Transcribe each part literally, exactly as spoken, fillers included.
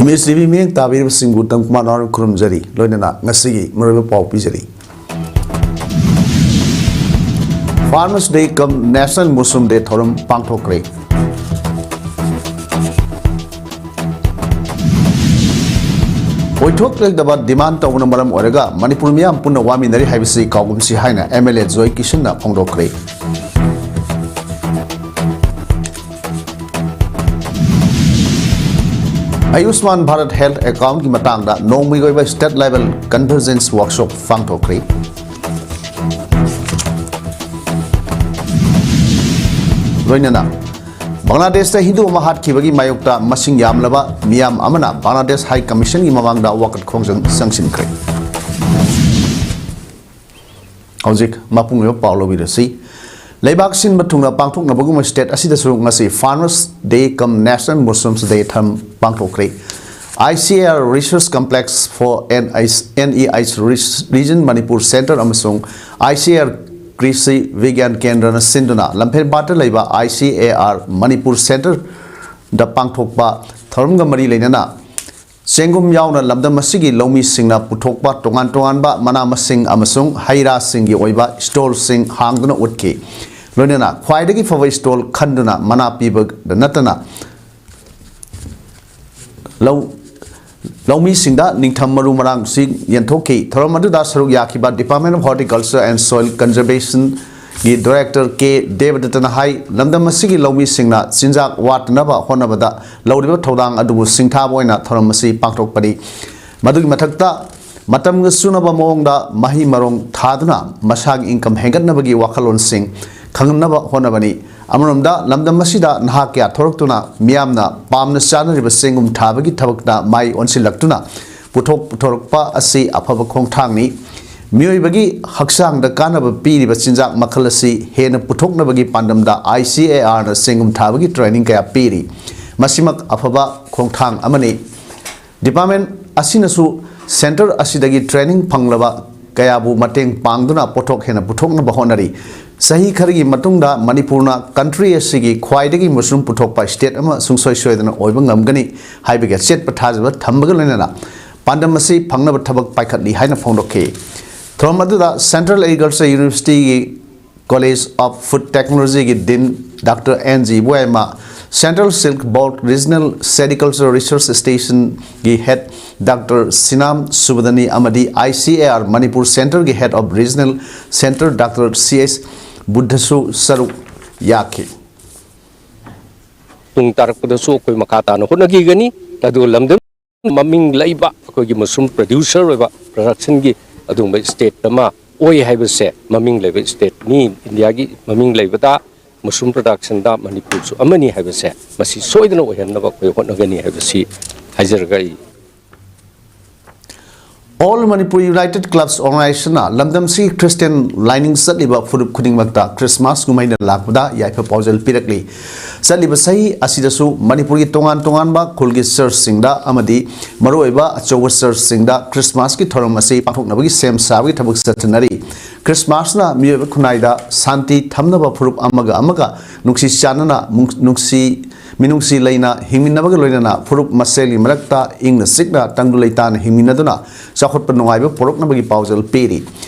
Image TV ꯃꯤꯠꯌꯦꯡ ꯇꯥꯕꯤꯔꯤꯕꯁꯤꯡꯕꯨ ꯇꯝꯀꯨꯃꯥꯔ ꯅꯥꯎꯔꯦꯝ ꯈꯨꯔꯨꯝꯖꯔꯤ꯫ ꯂꯣꯏꯅꯅ ꯉꯁꯤꯒꯤ ꯃꯔꯨꯑꯣꯏꯕ ꯄꯥꯎ ꯄꯤꯖꯔꯤ꯫ Farmers Day cum National Mushroom Day ꯊꯧꯔꯝ ꯄꯥꯡꯊꯣꯛꯈ꯭ꯔꯦ꯫ ꯑꯣꯏꯊꯣꯛꯂꯛꯇꯕ demand ꯇꯧꯕꯅ ꯃꯔꯝ ꯑꯣꯏꯔꯒ ꯃꯅꯤꯄꯨꯔ ꯃꯤꯌꯥꯝ ꯄꯨꯟꯅ ꯋꯥꯃꯤꯟꯅꯔꯤ ꯍꯥꯏꯕꯁꯤ ꯀꯥꯎꯒꯨꯝꯁꯤ ꯍꯥꯏꯅ ꯑꯦꯝ ꯑꯦꯜ ꯑꯦ ꯖꯣꯏ ꯀꯤꯁꯟꯅ ꯐꯣꯡꯗꯣꯛꯈ꯭ꯔꯦ꯫ ꯑꯌꯨꯁꯃꯥꯟ ꯚꯥꯔꯠ ꯍꯦꯜꯊ ꯑꯦꯀꯥꯎꯟꯒꯤ ꯃꯇꯥꯡꯗ ꯅꯣꯡꯃꯒꯤ ꯑꯣꯏꯕ state level convergence workshop ꯄꯥꯡꯊꯣꯛꯈ꯭ꯔꯤ꯫ ꯂꯣꯏꯅꯅ ꯕꯪꯒ꯭ꯂꯥꯗꯦꯁꯇ ꯍꯤꯟꯗꯨ ꯑꯃ ꯍꯥꯠꯈꯤꯕꯒꯤ ꯃꯥꯌꯣꯛꯇ ꯃꯁꯤꯡ ꯌꯥꯝꯂꯕ ꯃꯤꯌꯥꯝ ꯑꯃꯅ ꯕꯪꯒ꯭ꯂꯥꯗꯦꯁ ꯍꯥꯏ ꯀꯃꯤꯁꯟꯒꯤ ꯃꯃꯥꯡꯗ ꯋꯥꯀꯠ ꯈꯣꯡꯖꯪ ꯆꯪꯁꯤꯟꯈ꯭ꯔꯦ꯫ ꯍꯧꯖꯤꯛ ꯃꯄꯨꯡ ꯑꯣꯏꯕ ꯄꯥꯎ ꯂꯧꯕꯤꯔꯁꯤ꯫ ꯂꯩꯕꯥꯛ ꯁꯤꯟꯕ ꯊꯨꯡꯅ ꯄꯥꯡꯊꯣꯛꯅꯕꯒꯨꯝꯕ state ꯑꯁꯤꯗꯁꯨ ꯉꯁꯤ Farmers Day cum National Mushrooms Day ꯊꯧꯔꯝ ꯄꯥꯡꯊꯣꯛꯈ꯭ꯔꯦ꯫ I C A R Research Complex for N I C, N E I C Region Manipur Center ꯑꯃꯁꯨꯡ I C A R ꯀ꯭ꯔꯤꯁꯤ ꯕꯤꯒ꯭ꯌꯥꯟ ꯀꯦꯟꯗ꯭ꯔꯅ ꯁꯤꯟꯗꯨꯅ ꯂꯝꯐꯦꯜꯄꯥꯠꯇ ꯂꯩꯕ I C A R Manipur Center ꯗ ꯄꯥꯡꯊꯣꯛꯄ ꯊꯧꯔꯝꯒ ꯃꯔꯤ ꯂꯩꯅꯅ ꯆꯦꯡꯒꯨꯝ ꯌꯥꯎꯅ ꯂꯝꯗꯝ ꯑꯁꯤꯒꯤ ꯂꯧꯃꯤꯁꯤꯡꯅ ꯄꯨꯊꯣꯛꯄ ꯇꯣꯉꯥꯟ ꯇꯣꯉꯥꯟꯕ ꯃꯅꯥ ꯃꯁꯤꯡ ꯑꯃꯁꯨꯡ ꯍꯩ ꯔꯥꯁꯤꯡꯒꯤ ꯑꯣꯏꯕ stallꯁꯤꯡ ꯍꯥꯡꯗꯨꯅ ꯎꯠꯈꯤ꯫ ꯂꯣꯏꯅꯅ ꯈ꯭ꯋꯥꯏꯗꯒꯤ ꯐꯕ stall ꯈꯟꯗꯨꯅ ꯃꯅꯥ ꯄꯤꯕꯗ ꯅꯠꯇꯅ ꯂꯧ ꯂꯧꯃꯤꯁꯤꯡꯗ ꯅꯤꯡꯊꯝ ꯃꯔꯨ ꯃꯔꯥꯡꯁꯤꯡ ꯌꯦꯟꯊꯣꯛꯈꯤ꯫ ꯊꯧꯔꯝ ꯑꯗꯨꯗ ꯁꯔꯨꯛ ꯌꯥꯈꯤꯕ Department of Horticulture and Soil Conservationꯒꯤ Director ꯀꯦ ꯗꯦꯕꯗꯠꯇꯅ ꯍꯥꯏ, ꯂꯝꯗꯝ ꯑꯁꯤꯒꯤ ꯂꯧꯃꯤꯁꯤꯡꯅ ꯆꯤꯟꯖꯥꯛ ꯋꯥꯠꯇꯅꯕ ꯍꯣꯠꯅꯕꯗ ꯂꯧꯔꯤꯕ ꯊꯧꯗꯥꯡ ꯑꯗꯨꯕꯨ ꯁꯤꯡꯊꯥꯕ ꯑꯣꯏꯅ ꯊꯧꯔꯝ ꯑꯁꯤ ꯄꯥꯡꯊꯣꯛꯄꯅꯤ꯫ ꯃꯗꯨꯒꯤ ꯃꯊꯛꯇ ꯃꯇꯝꯒ ꯆꯨꯅꯕ ꯃꯑꯣꯡꯗ ꯃꯍꯩ ꯃꯔꯣꯡ ꯊꯥꯗꯨꯅ ꯃꯁꯥꯒꯤ income ꯍꯦꯟꯒꯠꯅꯕꯒꯤ ꯋꯥꯈꯜꯂꯣꯟꯁꯤꯡ ꯈꯪꯍꯟꯅꯕ ꯍꯣꯠꯅꯕꯅꯤ꯫ ꯑꯃꯔꯣꯝꯗ ꯂꯝꯗꯝ ꯑꯁꯤꯗ ꯅꯍꯥ ꯀꯌꯥ ꯊꯣꯔꯛꯇꯨꯅ ꯃꯤꯌꯥꯝꯅ ꯄꯥꯝꯅ ꯆꯥꯅꯔꯤꯕ ꯆꯦꯡꯒꯨꯝ ꯊꯥꯕꯒꯤ ꯊꯕꯛꯇ ꯃꯥꯏ ꯑꯣꯟꯁꯤꯜꯂꯛꯇꯨꯅ ꯄꯨꯊꯣꯛ ꯄꯨꯊꯣꯔꯛꯄ ꯑꯁꯤ ꯑꯐꯕ ꯈꯣꯡꯊꯥꯡꯅꯤ꯫ ꯃꯤꯑꯣꯏꯕꯒꯤ ꯍꯛꯆꯥꯡꯗ ꯀꯥꯟꯅꯕ ꯄꯤꯔꯤꯕ ꯆꯤꯟꯖꯥꯛ ꯃꯈꯜ ꯑꯁꯤ ꯍꯦꯟꯅ ꯄꯨꯊꯣꯛꯅꯕꯒꯤ ꯄꯥꯟꯗꯝꯗ I C A Rꯅ ꯆꯦꯡꯒꯨꯝ ꯊꯥꯕꯒꯤ training ꯀꯌꯥ ꯄꯤꯔꯤ꯫ ꯃꯁꯤꯃꯛ ꯑꯐꯕ ꯈꯣꯡꯊꯥꯡ ꯑꯃꯅꯤ꯫ Department ꯑꯁꯤꯅꯁꯨ center ꯑꯁꯤꯗꯒꯤ training ꯐꯪꯂꯕ ꯀꯌꯥꯕꯨ ꯃꯇꯦꯡ ꯄꯥꯡꯗꯨꯅ ꯄꯣꯠꯊꯣꯛ ꯍꯦꯟꯅ ꯄꯨꯊꯣꯛꯅꯕ ꯍꯣꯠꯅꯔꯤ꯫ ꯆꯍꯤ ꯈꯔꯒꯤ ꯃꯇꯨꯡꯗ ꯃꯅꯤꯄꯨꯔꯅ country ꯑꯁꯤꯒꯤ ꯈ꯭ꯋꯥꯏꯗꯒꯤ ꯃꯁꯔꯨꯝ ꯄꯨꯊꯣꯛꯄ state ꯑꯃ ꯁꯨꯡꯁꯣꯏ ꯁꯣꯏꯗꯅ ꯑꯣꯏꯕ ꯉꯝꯒꯅꯤ ꯍꯥꯏꯕꯒꯤ ꯑꯆꯦꯠꯄ ꯊꯥꯖꯕ ꯊꯝꯕꯒ ꯂꯣꯏꯅꯅ ꯄꯥꯟꯗꯝ ꯑꯁꯤ ꯐꯪꯅꯕ ꯊꯕꯛ ꯄꯥꯏꯈꯠꯂꯤ ꯍꯥꯏꯅ ꯐꯣꯡꯗꯣꯛꯈꯤ꯫ ꯊꯧꯔꯝ ꯑꯗꯨꯗ Central Agriculture Universityꯒꯤ College of Food Technologyꯒꯤ Dean Doctor N G Iboyaima, Central Silk Board Regional Sericulture Research Stationꯒꯤ Head Doctor Sinam Subadani ꯑꯃꯗꯤ I C A R Manipur Centreꯒꯤ Head of Regional Centre Doctor C S ꯕꯨꯙꯁꯨ ꯁꯔꯨꯛ ꯌꯥꯈꯤ꯫ ꯇꯨꯡ ꯇꯥꯔꯛꯄꯗꯁꯨ ꯑꯩꯈꯣꯏ ꯃꯈꯥ ꯇꯥꯅ ꯍꯣꯠꯅꯈꯤꯒꯅꯤ꯫ ꯑꯗꯨꯒ ꯂꯝꯗꯝ ꯃꯃꯤꯡ ꯂꯩꯕ ꯑꯩꯈꯣꯏꯒꯤ ꯃꯁꯔꯨꯝ producer ꯑꯣꯏꯕ, productionꯒꯤ ꯑꯗꯨꯒꯨꯝꯕ state ꯑꯃ ꯑꯣꯏ ꯍꯥꯏꯕꯁꯦ, ꯃꯃꯤꯡ ꯂꯩꯕ stateꯅꯤ, ꯏꯟꯗꯤꯌꯥꯒꯤ ꯃꯃꯤꯡ ꯂꯩꯕꯗ ꯃꯁꯔꯨꯝ productionꯗ ꯃꯅꯤꯄꯨꯔꯁꯨ ꯑꯃꯅꯤ ꯍꯥꯏꯕꯁꯦ ꯃꯁꯤ ꯁꯣꯏꯗꯅ ꯑꯣꯏꯍꯟꯅꯕ ꯑꯩꯈꯣꯏ ꯍꯣꯠꯅꯒꯅꯤ ꯍꯥꯏꯕꯁꯤ ꯍꯥꯏꯖꯔꯒ ꯑꯩ All Manipur United Clubs Organizationꯅ ꯂꯝꯗꯝꯁꯤꯒꯤ Christian ꯂꯥꯏꯅꯤꯡ ꯆꯠꯂꯤꯕ ꯐꯨꯔꯨꯞ ꯈꯨꯗꯤꯡꯃꯛꯇ Christmas ꯀꯨꯝꯍꯩꯅ ꯂꯥꯛꯄꯗ ꯌꯥꯏꯐ ꯄꯥꯎꯖꯦꯜ ꯄꯤꯔꯛꯂꯤ꯫ ꯆꯠꯂꯤꯕ ꯆꯍꯤ ꯑꯁꯤꯗꯁꯨ ꯃꯅꯤꯄꯨꯔꯒꯤ ꯇꯣꯉꯥꯟ ꯇꯣꯉꯥꯟꯕ ꯈꯨꯜꯒꯤ churchꯁꯤꯡꯗ ꯑꯃꯗꯤ ꯃꯔꯨꯑꯣꯏꯕ ꯑꯆꯧꯕ churchꯁꯤꯡꯗ Christmasꯀꯤ ꯊꯧꯔꯝ ꯑꯁꯤ ꯄꯥꯡꯊꯣꯛꯅꯕꯒꯤ ꯁꯦꯝ ꯁꯥꯕꯒꯤ ꯊꯕꯛ ꯆꯠꯊꯅꯔꯤ꯫ Christmasꯅ ꯃꯤꯑꯣꯏꯕ ꯈꯨꯟꯅꯥꯏꯗ ꯁꯥꯟꯇꯤ ꯊꯝꯅꯕ, ꯐꯨꯔꯨꯞ ꯑꯃꯒ ꯑꯃꯒ ꯅꯨꯡꯁꯤ ꯆꯥꯟꯅꯅ ꯃꯨꯡ-, ꯅꯨꯡꯁꯤ ꯃꯤꯅꯨꯡꯁꯤ ꯂꯩꯅ ꯍꯤꯡꯃꯤꯟꯅꯕꯒ ꯂꯣꯏꯅꯅ ꯐꯨꯔꯨꯞ ꯃꯁꯦꯜꯒꯤ ꯃꯔꯛꯇ ꯏꯪꯅ ꯆꯤꯛꯅ ꯇꯪꯗꯨ ꯂꯩꯇꯥꯅ ꯍꯤꯡꯃꯤꯟꯅꯗꯨꯅ ꯆꯥꯎꯈꯠꯄ ꯅꯨꯡꯉꯥꯏꯕ ꯄꯣꯔꯛꯅꯕꯒꯤ ꯄꯥꯎꯖꯦꯜ ꯄꯤꯔꯤ꯫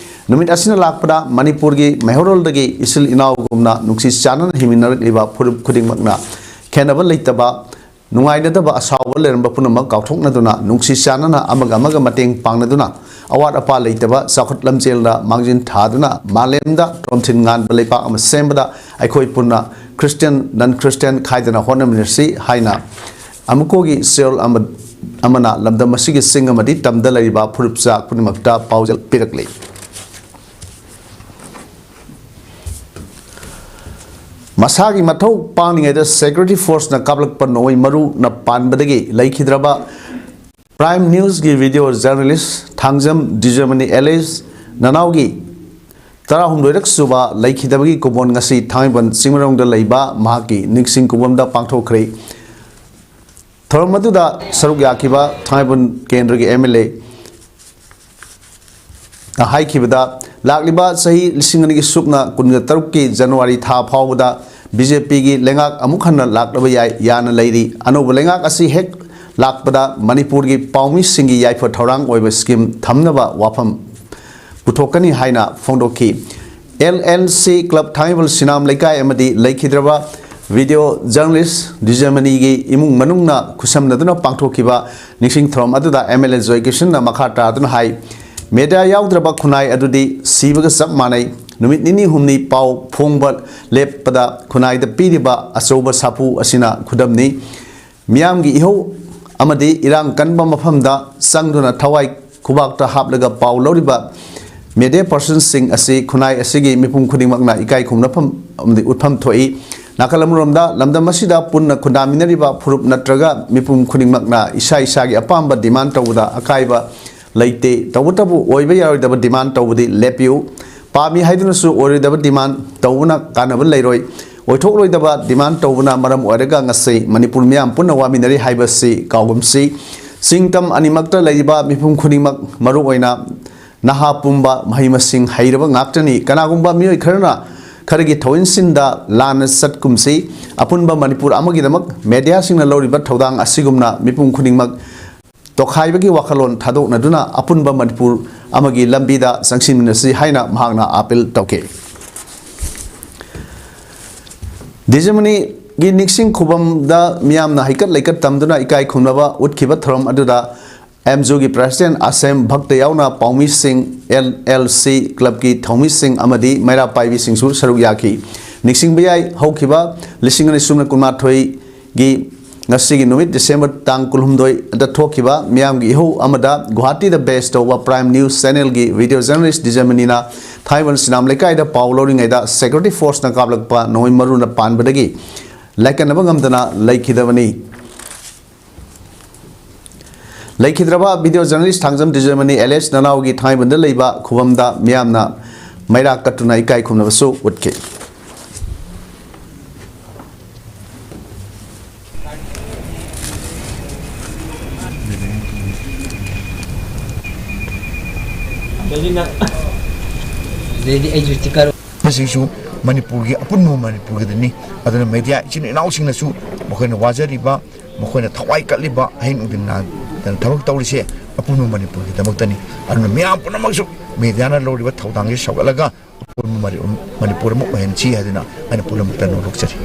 ꯅꯨꯃꯤꯠ ꯑꯁꯤꯅ ꯂꯥꯛꯄꯗ ꯃꯅꯤꯄꯨꯔꯒꯤ ꯃꯩꯍꯧꯔꯣꯜꯗꯒꯤ ꯏꯆꯤꯜ ꯏꯅꯥꯎꯒꯨꯝꯅ ꯅꯨꯡꯁꯤ ꯆꯥꯟꯅꯅ ꯍꯤꯡꯃꯤꯟꯅꯔꯛꯂꯤꯕ ꯐꯨꯔꯨꯞ ꯈꯨꯗꯤꯡꯃꯛꯅ ꯈꯦꯟꯅꯕ ꯂꯩꯇꯕ, ꯅꯨꯡꯉꯥꯏꯅꯗꯕ, ꯑꯁꯥꯎꯕ ꯂꯩꯔꯝꯕ ꯄꯨꯝꯅꯃꯛ ꯀꯥꯎꯊꯣꯛꯅꯗꯨꯅ ꯅꯨꯡꯁꯤ ꯆꯥꯟꯅꯅ ꯑꯃꯒ ꯑꯃꯒ ꯃꯇꯦꯡ ꯄꯥꯡꯅꯗꯨꯅ ꯑꯋꯥꯠ ꯑꯄꯥ ꯂꯩꯇꯕ ꯆꯥꯎꯈꯠ ꯂꯝꯖꯦꯜꯗ ꯃꯥꯡꯖꯤꯟ ꯊꯥꯗꯨꯅ ꯃꯥꯂꯦꯝꯗ ꯇꯣꯝꯊꯤꯟ ꯉꯥꯟꯕ ꯂꯩꯄꯥꯛ ꯑꯃ ꯁꯦꯝꯕꯗ ꯑꯩꯈꯣꯏ ꯄꯨꯟꯅ Christian, non Christian ꯈꯥꯏꯗꯅ ꯍꯣꯠꯅꯃꯤꯟꯅꯁꯤ ꯍꯥꯏꯅ ꯑꯃꯨꯀꯣꯒꯤ ꯆꯦꯔꯣꯜ ꯑꯃ-, ꯑꯃꯅ ꯂꯝꯗꯝ ꯑꯁꯤꯒꯤ ꯆꯤꯡ ꯑꯃꯗꯤ ꯇꯝꯗ ꯂꯩꯔꯤꯕ ꯐꯨꯔꯨꯞꯆꯥ ꯈꯨꯗꯤꯡꯃꯛꯇ ꯄꯥꯎꯖꯦꯜ ꯄꯤꯔꯛꯂꯤ꯫ ꯃꯁꯥꯒꯤ ꯃꯊꯧ ꯄꯥꯡꯂꯤꯉꯩꯗ security forceꯅ ꯀꯥꯞꯂꯛꯄ ꯅꯣꯡꯃꯩ ꯃꯔꯨꯅ ꯄꯥꯟꯕꯗꯒꯤ ꯂꯩꯈꯤꯗ꯭ꯔꯕ Prime Newsꯀꯤ video journalist Thangjam ꯗꯤꯖꯃꯅꯤ alias ꯅꯅꯥꯎꯒꯤ ꯇꯔꯥꯍꯨꯝꯗꯣꯏꯔꯛ ꯁꯨꯕ ꯂꯩꯈꯤꯗꯕꯒꯤ ꯀꯨꯝꯑꯣꯟ ꯉꯁꯤ ꯊꯥꯡꯃꯩꯕꯟ ꯆꯤꯡꯃꯩꯔꯣꯡꯗ ꯂꯩꯕ ꯃꯍꯥꯛꯀꯤ ꯅꯤꯡꯁꯤꯡ ꯀꯨꯝꯑꯣꯟꯗ ꯄꯥꯡꯊꯣꯛꯈ꯭ꯔꯦ꯫ ꯊꯧꯔꯝ ꯑꯗꯨꯗ ꯁꯔꯨꯛ ꯌꯥꯈꯤꯕ ꯊꯥꯡꯃꯩꯕꯟ ꯀꯦꯟꯗ꯭ꯔꯒꯤ M L A ꯅ ꯍꯥꯏꯈꯤꯕꯗ, ꯂꯥꯛꯂꯤꯕ ꯆꯍꯤ ꯂꯤꯁꯤꯡ ꯑꯅꯤꯒꯤ ꯁꯨꯞꯅ ꯀꯨꯟꯒ ꯇꯔꯨꯛꯀꯤ ꯖꯅꯋꯥꯔꯤ ꯊꯥ ꯐꯥꯎꯕꯗ ꯕꯤ ꯖꯦ ꯄꯤꯒꯤ ꯂꯩꯉꯥꯛ ꯑꯃꯨꯛ ꯍꯟꯅ ꯂꯥꯛꯂꯕ ꯌꯥꯏ ꯌꯥꯅ ꯂꯩꯔꯤ꯫ ꯑꯅꯧꯕ ꯂꯩꯉꯥꯛ ꯑꯁꯤ ꯍꯦꯛ ꯂꯥꯛꯄꯗ ꯃꯅꯤꯄꯨꯔꯒꯤ ꯄꯥꯎꯃꯤꯁꯤꯡꯒꯤ ꯌꯥꯏꯐ ꯊꯧꯔꯥꯡ ꯑꯣꯏꯕ ꯁ꯭ꯀꯤꯝ ꯊꯝꯅꯕ ꯋꯥꯐꯝ ꯄꯨꯊꯣꯛꯀꯅꯤ ꯍꯥꯏꯅ ꯐꯣꯡꯗꯣꯛꯈꯤ꯫ ꯑꯦꯜ ꯑꯦꯜ ꯁꯤ ꯀ꯭ꯂꯕ ꯊꯥꯡꯃꯩꯕꯟ ꯁꯤꯅꯥꯝ ꯂꯩꯀꯥꯏ ꯑꯃꯗꯤ ꯂꯩꯈꯤꯗ꯭ꯔꯕ ꯚꯤꯗꯤꯑꯣ ꯖꯔꯅꯦꯂꯤꯁ ꯗꯤꯖꯃꯅꯤꯒꯤ ꯏꯃꯨꯡ ꯃꯅꯨꯡꯅ ꯈꯨꯠꯁꯝꯅꯗꯨꯅ ꯄꯥꯡꯊꯣꯛꯈꯤꯕ ꯅꯤꯡꯁꯤꯡ ꯊꯧꯔꯝ ꯑꯗꯨꯗ ꯑꯦꯝ ꯑꯦꯜ ꯑꯦ ꯖꯣꯏ ꯀꯤꯁꯟꯅ ꯃꯈꯥ ꯇꯥꯗꯨꯅ ꯍꯥꯏ, ꯃꯦꯗꯤꯌꯥ ꯌꯥꯎꯗ꯭ꯔꯕ ꯈꯨꯟꯅꯥꯏ ꯑꯗꯨꯗꯤ ꯁꯤꯕꯒ ꯆꯞ ꯃꯥꯟꯅꯩ꯫ ꯅꯨꯃꯤꯠ ꯅꯤꯅꯤ ꯍꯨꯝꯅꯤ ꯄꯥꯎ ꯐꯣꯡꯕ ꯂꯦꯞꯄꯗ ꯈꯨꯟꯅꯥꯏꯗ ꯄꯤꯔꯤꯕ ꯑꯆꯧꯕ ꯁꯥꯐꯨ ꯑꯁꯤꯅ ꯈꯨꯗꯝꯅꯤ꯫ ꯃꯤꯌꯥꯝꯒꯤ ꯏꯍꯧ ꯑꯃꯗꯤ ꯏꯔꯥꯡ ꯀꯟꯕ ꯃꯐꯝꯗ ꯆꯪꯗꯨꯅ ꯊꯋꯥꯏ ꯈꯨꯕꯥꯛꯇ ꯍꯥꯞꯂꯒ ꯄꯥꯎ ꯂꯧꯔꯤꯕ ꯃꯦꯗꯤꯌꯥ ꯄꯔꯁꯟꯁꯤꯡ ꯑꯁꯤ ꯈꯨꯟꯅꯥꯏ ꯑꯁꯤꯒꯤ ꯃꯤꯄꯨꯝ ꯈꯨꯗꯤꯡꯃꯛꯅ ꯏꯀꯥꯏ ꯈꯨꯝꯅꯐꯝ ꯑꯃꯗꯤ ꯎꯠꯐꯝ ꯊꯣꯛꯏ꯫ ꯅꯥꯀꯜ ꯑꯃꯔꯣꯝꯗ, ꯂꯝꯗꯝ ꯑꯁꯤꯗ ꯄꯨꯟꯅ ꯈꯨꯟꯗꯥꯃꯤꯟꯅꯔꯤꯕ ꯐꯨꯔꯨꯞ ꯅꯠꯇ꯭ꯔꯒ ꯃꯤꯄꯨꯝ ꯈꯨꯗꯤꯡꯃꯛꯅ ꯏꯁꯥ ꯏꯁꯥꯒꯤ ꯑꯄꯥꯝꯕ ꯗꯤꯃꯥꯟ ꯇꯧꯕꯗ ꯑꯀꯥꯏꯕ ꯂꯩꯇꯦ꯫ ꯇꯧꯕꯇꯕꯨ ꯑꯣꯏꯕ ꯌꯥꯔꯣꯏꯗꯕ ꯗꯤꯃꯥꯟ ꯇꯧꯕꯗꯤ ꯂꯦꯞꯄꯤꯌꯨ꯫ ꯄꯥꯝꯃꯤ ꯍꯥꯏꯗꯨꯅꯁꯨ ꯑꯣꯏꯔꯣꯏꯗꯕ ꯗꯤꯃꯥꯟ ꯇꯧꯕꯅ ꯀꯥꯟꯅꯕ ꯂꯩꯔꯣꯏ꯫ ꯑꯣꯏꯊꯣꯛꯂꯣꯏꯗꯕ ꯗꯤꯃꯥꯟ ꯇꯧꯕꯅ ꯃꯔꯝ ꯑꯣꯏꯔꯒ ꯉꯁꯤ ꯃꯅꯤꯄꯨꯔ ꯃꯤꯌꯥꯝ ꯄꯨꯟꯅ ꯋꯥꯃꯤꯟꯅꯔꯤ ꯍꯥꯏꯕꯁꯤ ꯀꯥꯎꯒꯨꯝꯁꯤ꯫ ꯆꯤꯡ ꯇꯝ ꯑꯅꯤꯃꯛꯇ ꯂꯩꯔꯤꯕ ꯃꯤꯄꯨꯝ ꯈꯨꯗꯤꯡꯃꯛ, ꯃꯔꯨꯑꯣꯏꯅ ꯅꯍꯥ ꯄꯨꯝꯕ, ꯃꯍꯩ ꯃꯁꯤꯡ ꯍꯩꯔꯕ ꯉꯥꯛꯇꯅꯤ꯫ ꯀꯅꯥꯒꯨꯝꯕ ꯃꯤꯑꯣꯏ ꯈꯔꯅ ꯈꯔꯒꯤ ꯊꯧꯑꯣꯏꯟꯁꯤꯟꯗ ꯂꯥꯟꯅ ꯆꯠꯀꯨꯝꯁꯤ꯫ ꯑꯄꯨꯟꯕ ꯃꯅꯤꯄꯨꯔ ꯑꯃꯒꯤꯗꯃꯛ ꯃꯦꯗꯤꯌꯥꯁꯤꯡꯅ ꯂꯧꯔꯤꯕ ꯊꯧꯗꯥꯡ ꯑꯁꯤꯒꯨꯝꯅ ꯃꯤꯄꯨꯝ ꯈꯨꯗꯤꯡꯃꯛ ꯇꯣꯈꯥꯏꯕꯒꯤ ꯋꯥꯈꯜꯂꯣꯟ ꯊꯥꯗꯣꯛꯅꯗꯨꯅ ꯑꯄꯨꯟꯕ ꯃꯅꯤꯄꯨꯔ ꯑꯃꯒꯤ ꯂꯝꯕꯤꯗ ꯆꯪꯁꯤꯟꯃꯤꯟꯅꯁꯤ ꯍꯥꯏꯅ ꯃꯍꯥꯛꯅ ꯑꯥꯄꯤꯜ ꯇꯧꯈꯤ꯫ ꯗꯤꯖꯃꯅꯤꯒꯤ ꯅꯤꯡꯁꯤꯡ ꯈꯨꯕꯝꯗ ꯃꯤꯌꯥꯝꯅ ꯍꯩꯀꯠ ꯂꯩꯀꯠ ꯇꯝꯗꯨꯅ ꯏꯀꯥꯏ ꯈꯨꯝꯅꯕ ꯎꯠꯈꯤꯕ ꯊꯧꯔꯝ ꯑꯗꯨꯗ ꯑꯦꯝꯖꯨꯒꯤ ꯄ꯭ꯔꯦꯁꯤꯗꯦꯟ ꯑꯁꯦꯝ ꯚꯛꯇ ꯌꯥꯎꯅ ꯄꯥꯎꯃꯤꯁꯤꯡ, ꯑꯦꯜ ꯑꯦꯜ ꯁꯤ ꯀ꯭ꯂꯕꯀꯤ ꯊꯧꯃꯤꯁꯤꯡ ꯑꯃꯗꯤ ꯃꯩꯔꯥ ꯄꯥꯏꯕꯤꯁꯤꯡꯁꯨ ꯁꯔꯨꯛ ꯌꯥꯈꯤ꯫ ꯅꯤꯡꯁꯤꯡꯕ ꯌꯥꯏ, ꯍꯧꯈꯤꯕ ꯂꯤꯁꯤꯡ ꯑꯅꯤ ꯁꯨꯞꯅ ꯀꯨꯟꯃꯥꯊꯣꯏꯒꯤ ꯉꯁꯤꯒꯤ ꯅꯨꯃꯤꯠ, ꯗꯤꯁꯦꯝꯕꯔ ꯇꯥꯡ ꯀꯨꯟꯍꯨꯝꯗꯣꯏꯗ ꯊꯣꯛꯈꯤꯕ ꯃꯤꯌꯥꯝꯒꯤ ꯏꯍꯧ ꯑꯃꯗ ꯒꯨꯋꯥꯍꯥꯇꯤꯗ ꯕꯦꯁ ꯇꯧꯕ ꯄ꯭ꯔꯥꯏꯝ ꯅ꯭ꯌꯨꯁ ꯆꯦꯅꯦꯜꯒꯤ ꯚꯤꯗꯤꯑꯣ ꯖꯔꯅꯦꯂꯤꯁ ꯗꯤꯖꯃꯅꯤꯅ ꯊꯥꯡꯃꯩꯕꯟ ꯁꯤꯅꯥꯝ ꯂꯩꯀꯥꯏꯗ ꯄꯥꯎ ꯂꯧꯔꯤꯉꯩꯗ ꯁꯦꯀ꯭ꯌꯨꯔꯤꯇꯤ ꯐꯣꯔꯁꯅ ꯀꯥꯞꯂꯛꯄ ꯅꯣꯡꯃꯩ ꯃꯔꯨꯅ ꯄꯥꯟꯕꯗꯒꯤ ꯂꯥꯏꯀꯠꯅꯕ ꯉꯝꯗꯅ ꯂꯩꯈꯤꯗꯕꯅꯤ꯫ ꯂꯩꯈꯤꯗ꯭ꯔꯕ ꯚꯤꯗꯤꯑꯣ ꯖꯔꯅꯦꯂꯤꯁ ꯊꯥꯡꯖꯝ ꯗꯤꯖꯃꯅꯤ ꯑꯦꯂꯤꯌꯥꯁ ꯅꯅꯥꯎꯒꯤ ꯊꯥꯡꯃꯩꯕꯟꯗ ꯂꯩꯕ ꯈꯨꯕꯝꯗ ꯃꯤꯌꯥꯝꯅ ꯃꯩꯔꯥ ꯀꯠꯇꯨꯅ ꯏꯀꯥꯏ ꯈꯨꯝꯅꯕꯁꯨ ꯎꯠꯈꯤ꯫ ꯑꯗꯩꯗꯤ ꯑꯩꯁꯨ sticker ꯃꯁꯤꯁꯨ ꯃꯅꯤꯄꯨꯔꯒꯤ, ꯑꯄꯨꯟꯕ ꯃꯅꯤꯄꯨꯔꯒꯤꯗꯅꯤ꯫ ꯑꯗꯨꯅ media ꯏꯆꯤꯟ ꯏꯅꯥꯎꯁꯤꯡꯅꯁꯨ ꯃꯈꯣꯏꯅ ꯋꯥꯖꯔꯤꯕ, ꯃꯈꯣꯏꯅ ꯊꯋꯥꯏ ꯀꯠꯂꯤꯕ, ꯑꯍꯤꯡ ꯅꯨꯡꯊꯤꯜ ꯅꯥꯗꯅ ꯊꯕꯛ ꯇꯧꯔꯤꯁꯦ ꯑꯄꯨꯟꯕ ꯃꯅꯤꯄꯨꯔꯒꯤꯗꯃꯛꯇꯅꯤ꯫ ꯑꯗꯨꯅ ꯃꯤꯌꯥꯝ ꯄꯨꯝꯅꯃꯛꯁꯨ mediaꯅ ꯂꯧꯔꯤꯕ ꯊꯧꯗꯥꯡꯁꯦ ꯁꯧꯒꯠꯂꯒ ꯑꯄꯨꯟꯕ ꯃꯅꯤ-, ꯃꯅꯤꯄꯨꯔ ꯑꯃ ꯑꯣꯏꯍꯟꯁꯤ ꯍꯥꯏꯗꯨꯅ ꯑꯩꯅ ꯄꯨꯝꯅꯃꯛꯇ ꯅꯣꯡꯂꯨꯛꯆꯔꯤ꯫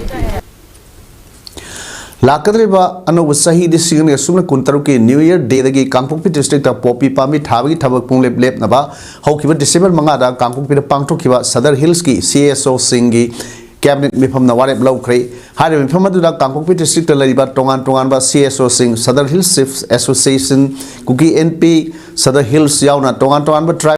ꯂꯥꯛꯀꯗꯧꯔꯤꯕ ꯑꯅꯧꯕ ꯆꯍꯤ ꯂꯤꯁꯤꯡ ꯑꯅꯤꯒ ꯁꯨꯞꯅ ꯀꯨꯟꯇꯔꯨꯛꯀꯤ New Year Dayꯗꯒꯤ ꯀꯥꯡꯄꯣꯛꯄꯤ districtꯇ poppy ꯄꯥꯝꯕꯤ ꯊꯥꯕꯒꯤ ꯊꯕꯛ ꯄꯨꯡꯂꯦꯞ ꯂꯦꯞꯅꯕ ꯍꯧꯈꯤꯕ December ꯃꯉꯥꯗ ꯀꯥꯡꯄꯣꯛꯄꯤꯗ ꯄꯥꯡꯊꯣꯛꯈꯤꯕ Sadar Hillsꯀꯤ CSOꯁꯤꯡꯒꯤ cabinet ꯃꯤꯐꯝꯅ ꯋꯥꯔꯦꯞ ꯂꯧꯈ꯭ꯔꯦ꯫ ꯍꯥꯏꯔꯤꯕ ꯃꯤꯐꯝ ꯑꯗꯨꯗ ꯀꯥꯡꯄꯣꯛꯄꯤ districtꯇ ꯂꯩꯔꯤꯕ ꯇꯣꯉꯥꯟ ꯇꯣꯉꯥꯟꯕ CSOꯁꯤꯡ, Sadar Hills Chiefs Association, Kuki Inpi, Sadar Hills ꯌꯥꯎꯅ ꯇꯣꯉꯥꯟ ꯇꯣꯉꯥꯟꯕ tribe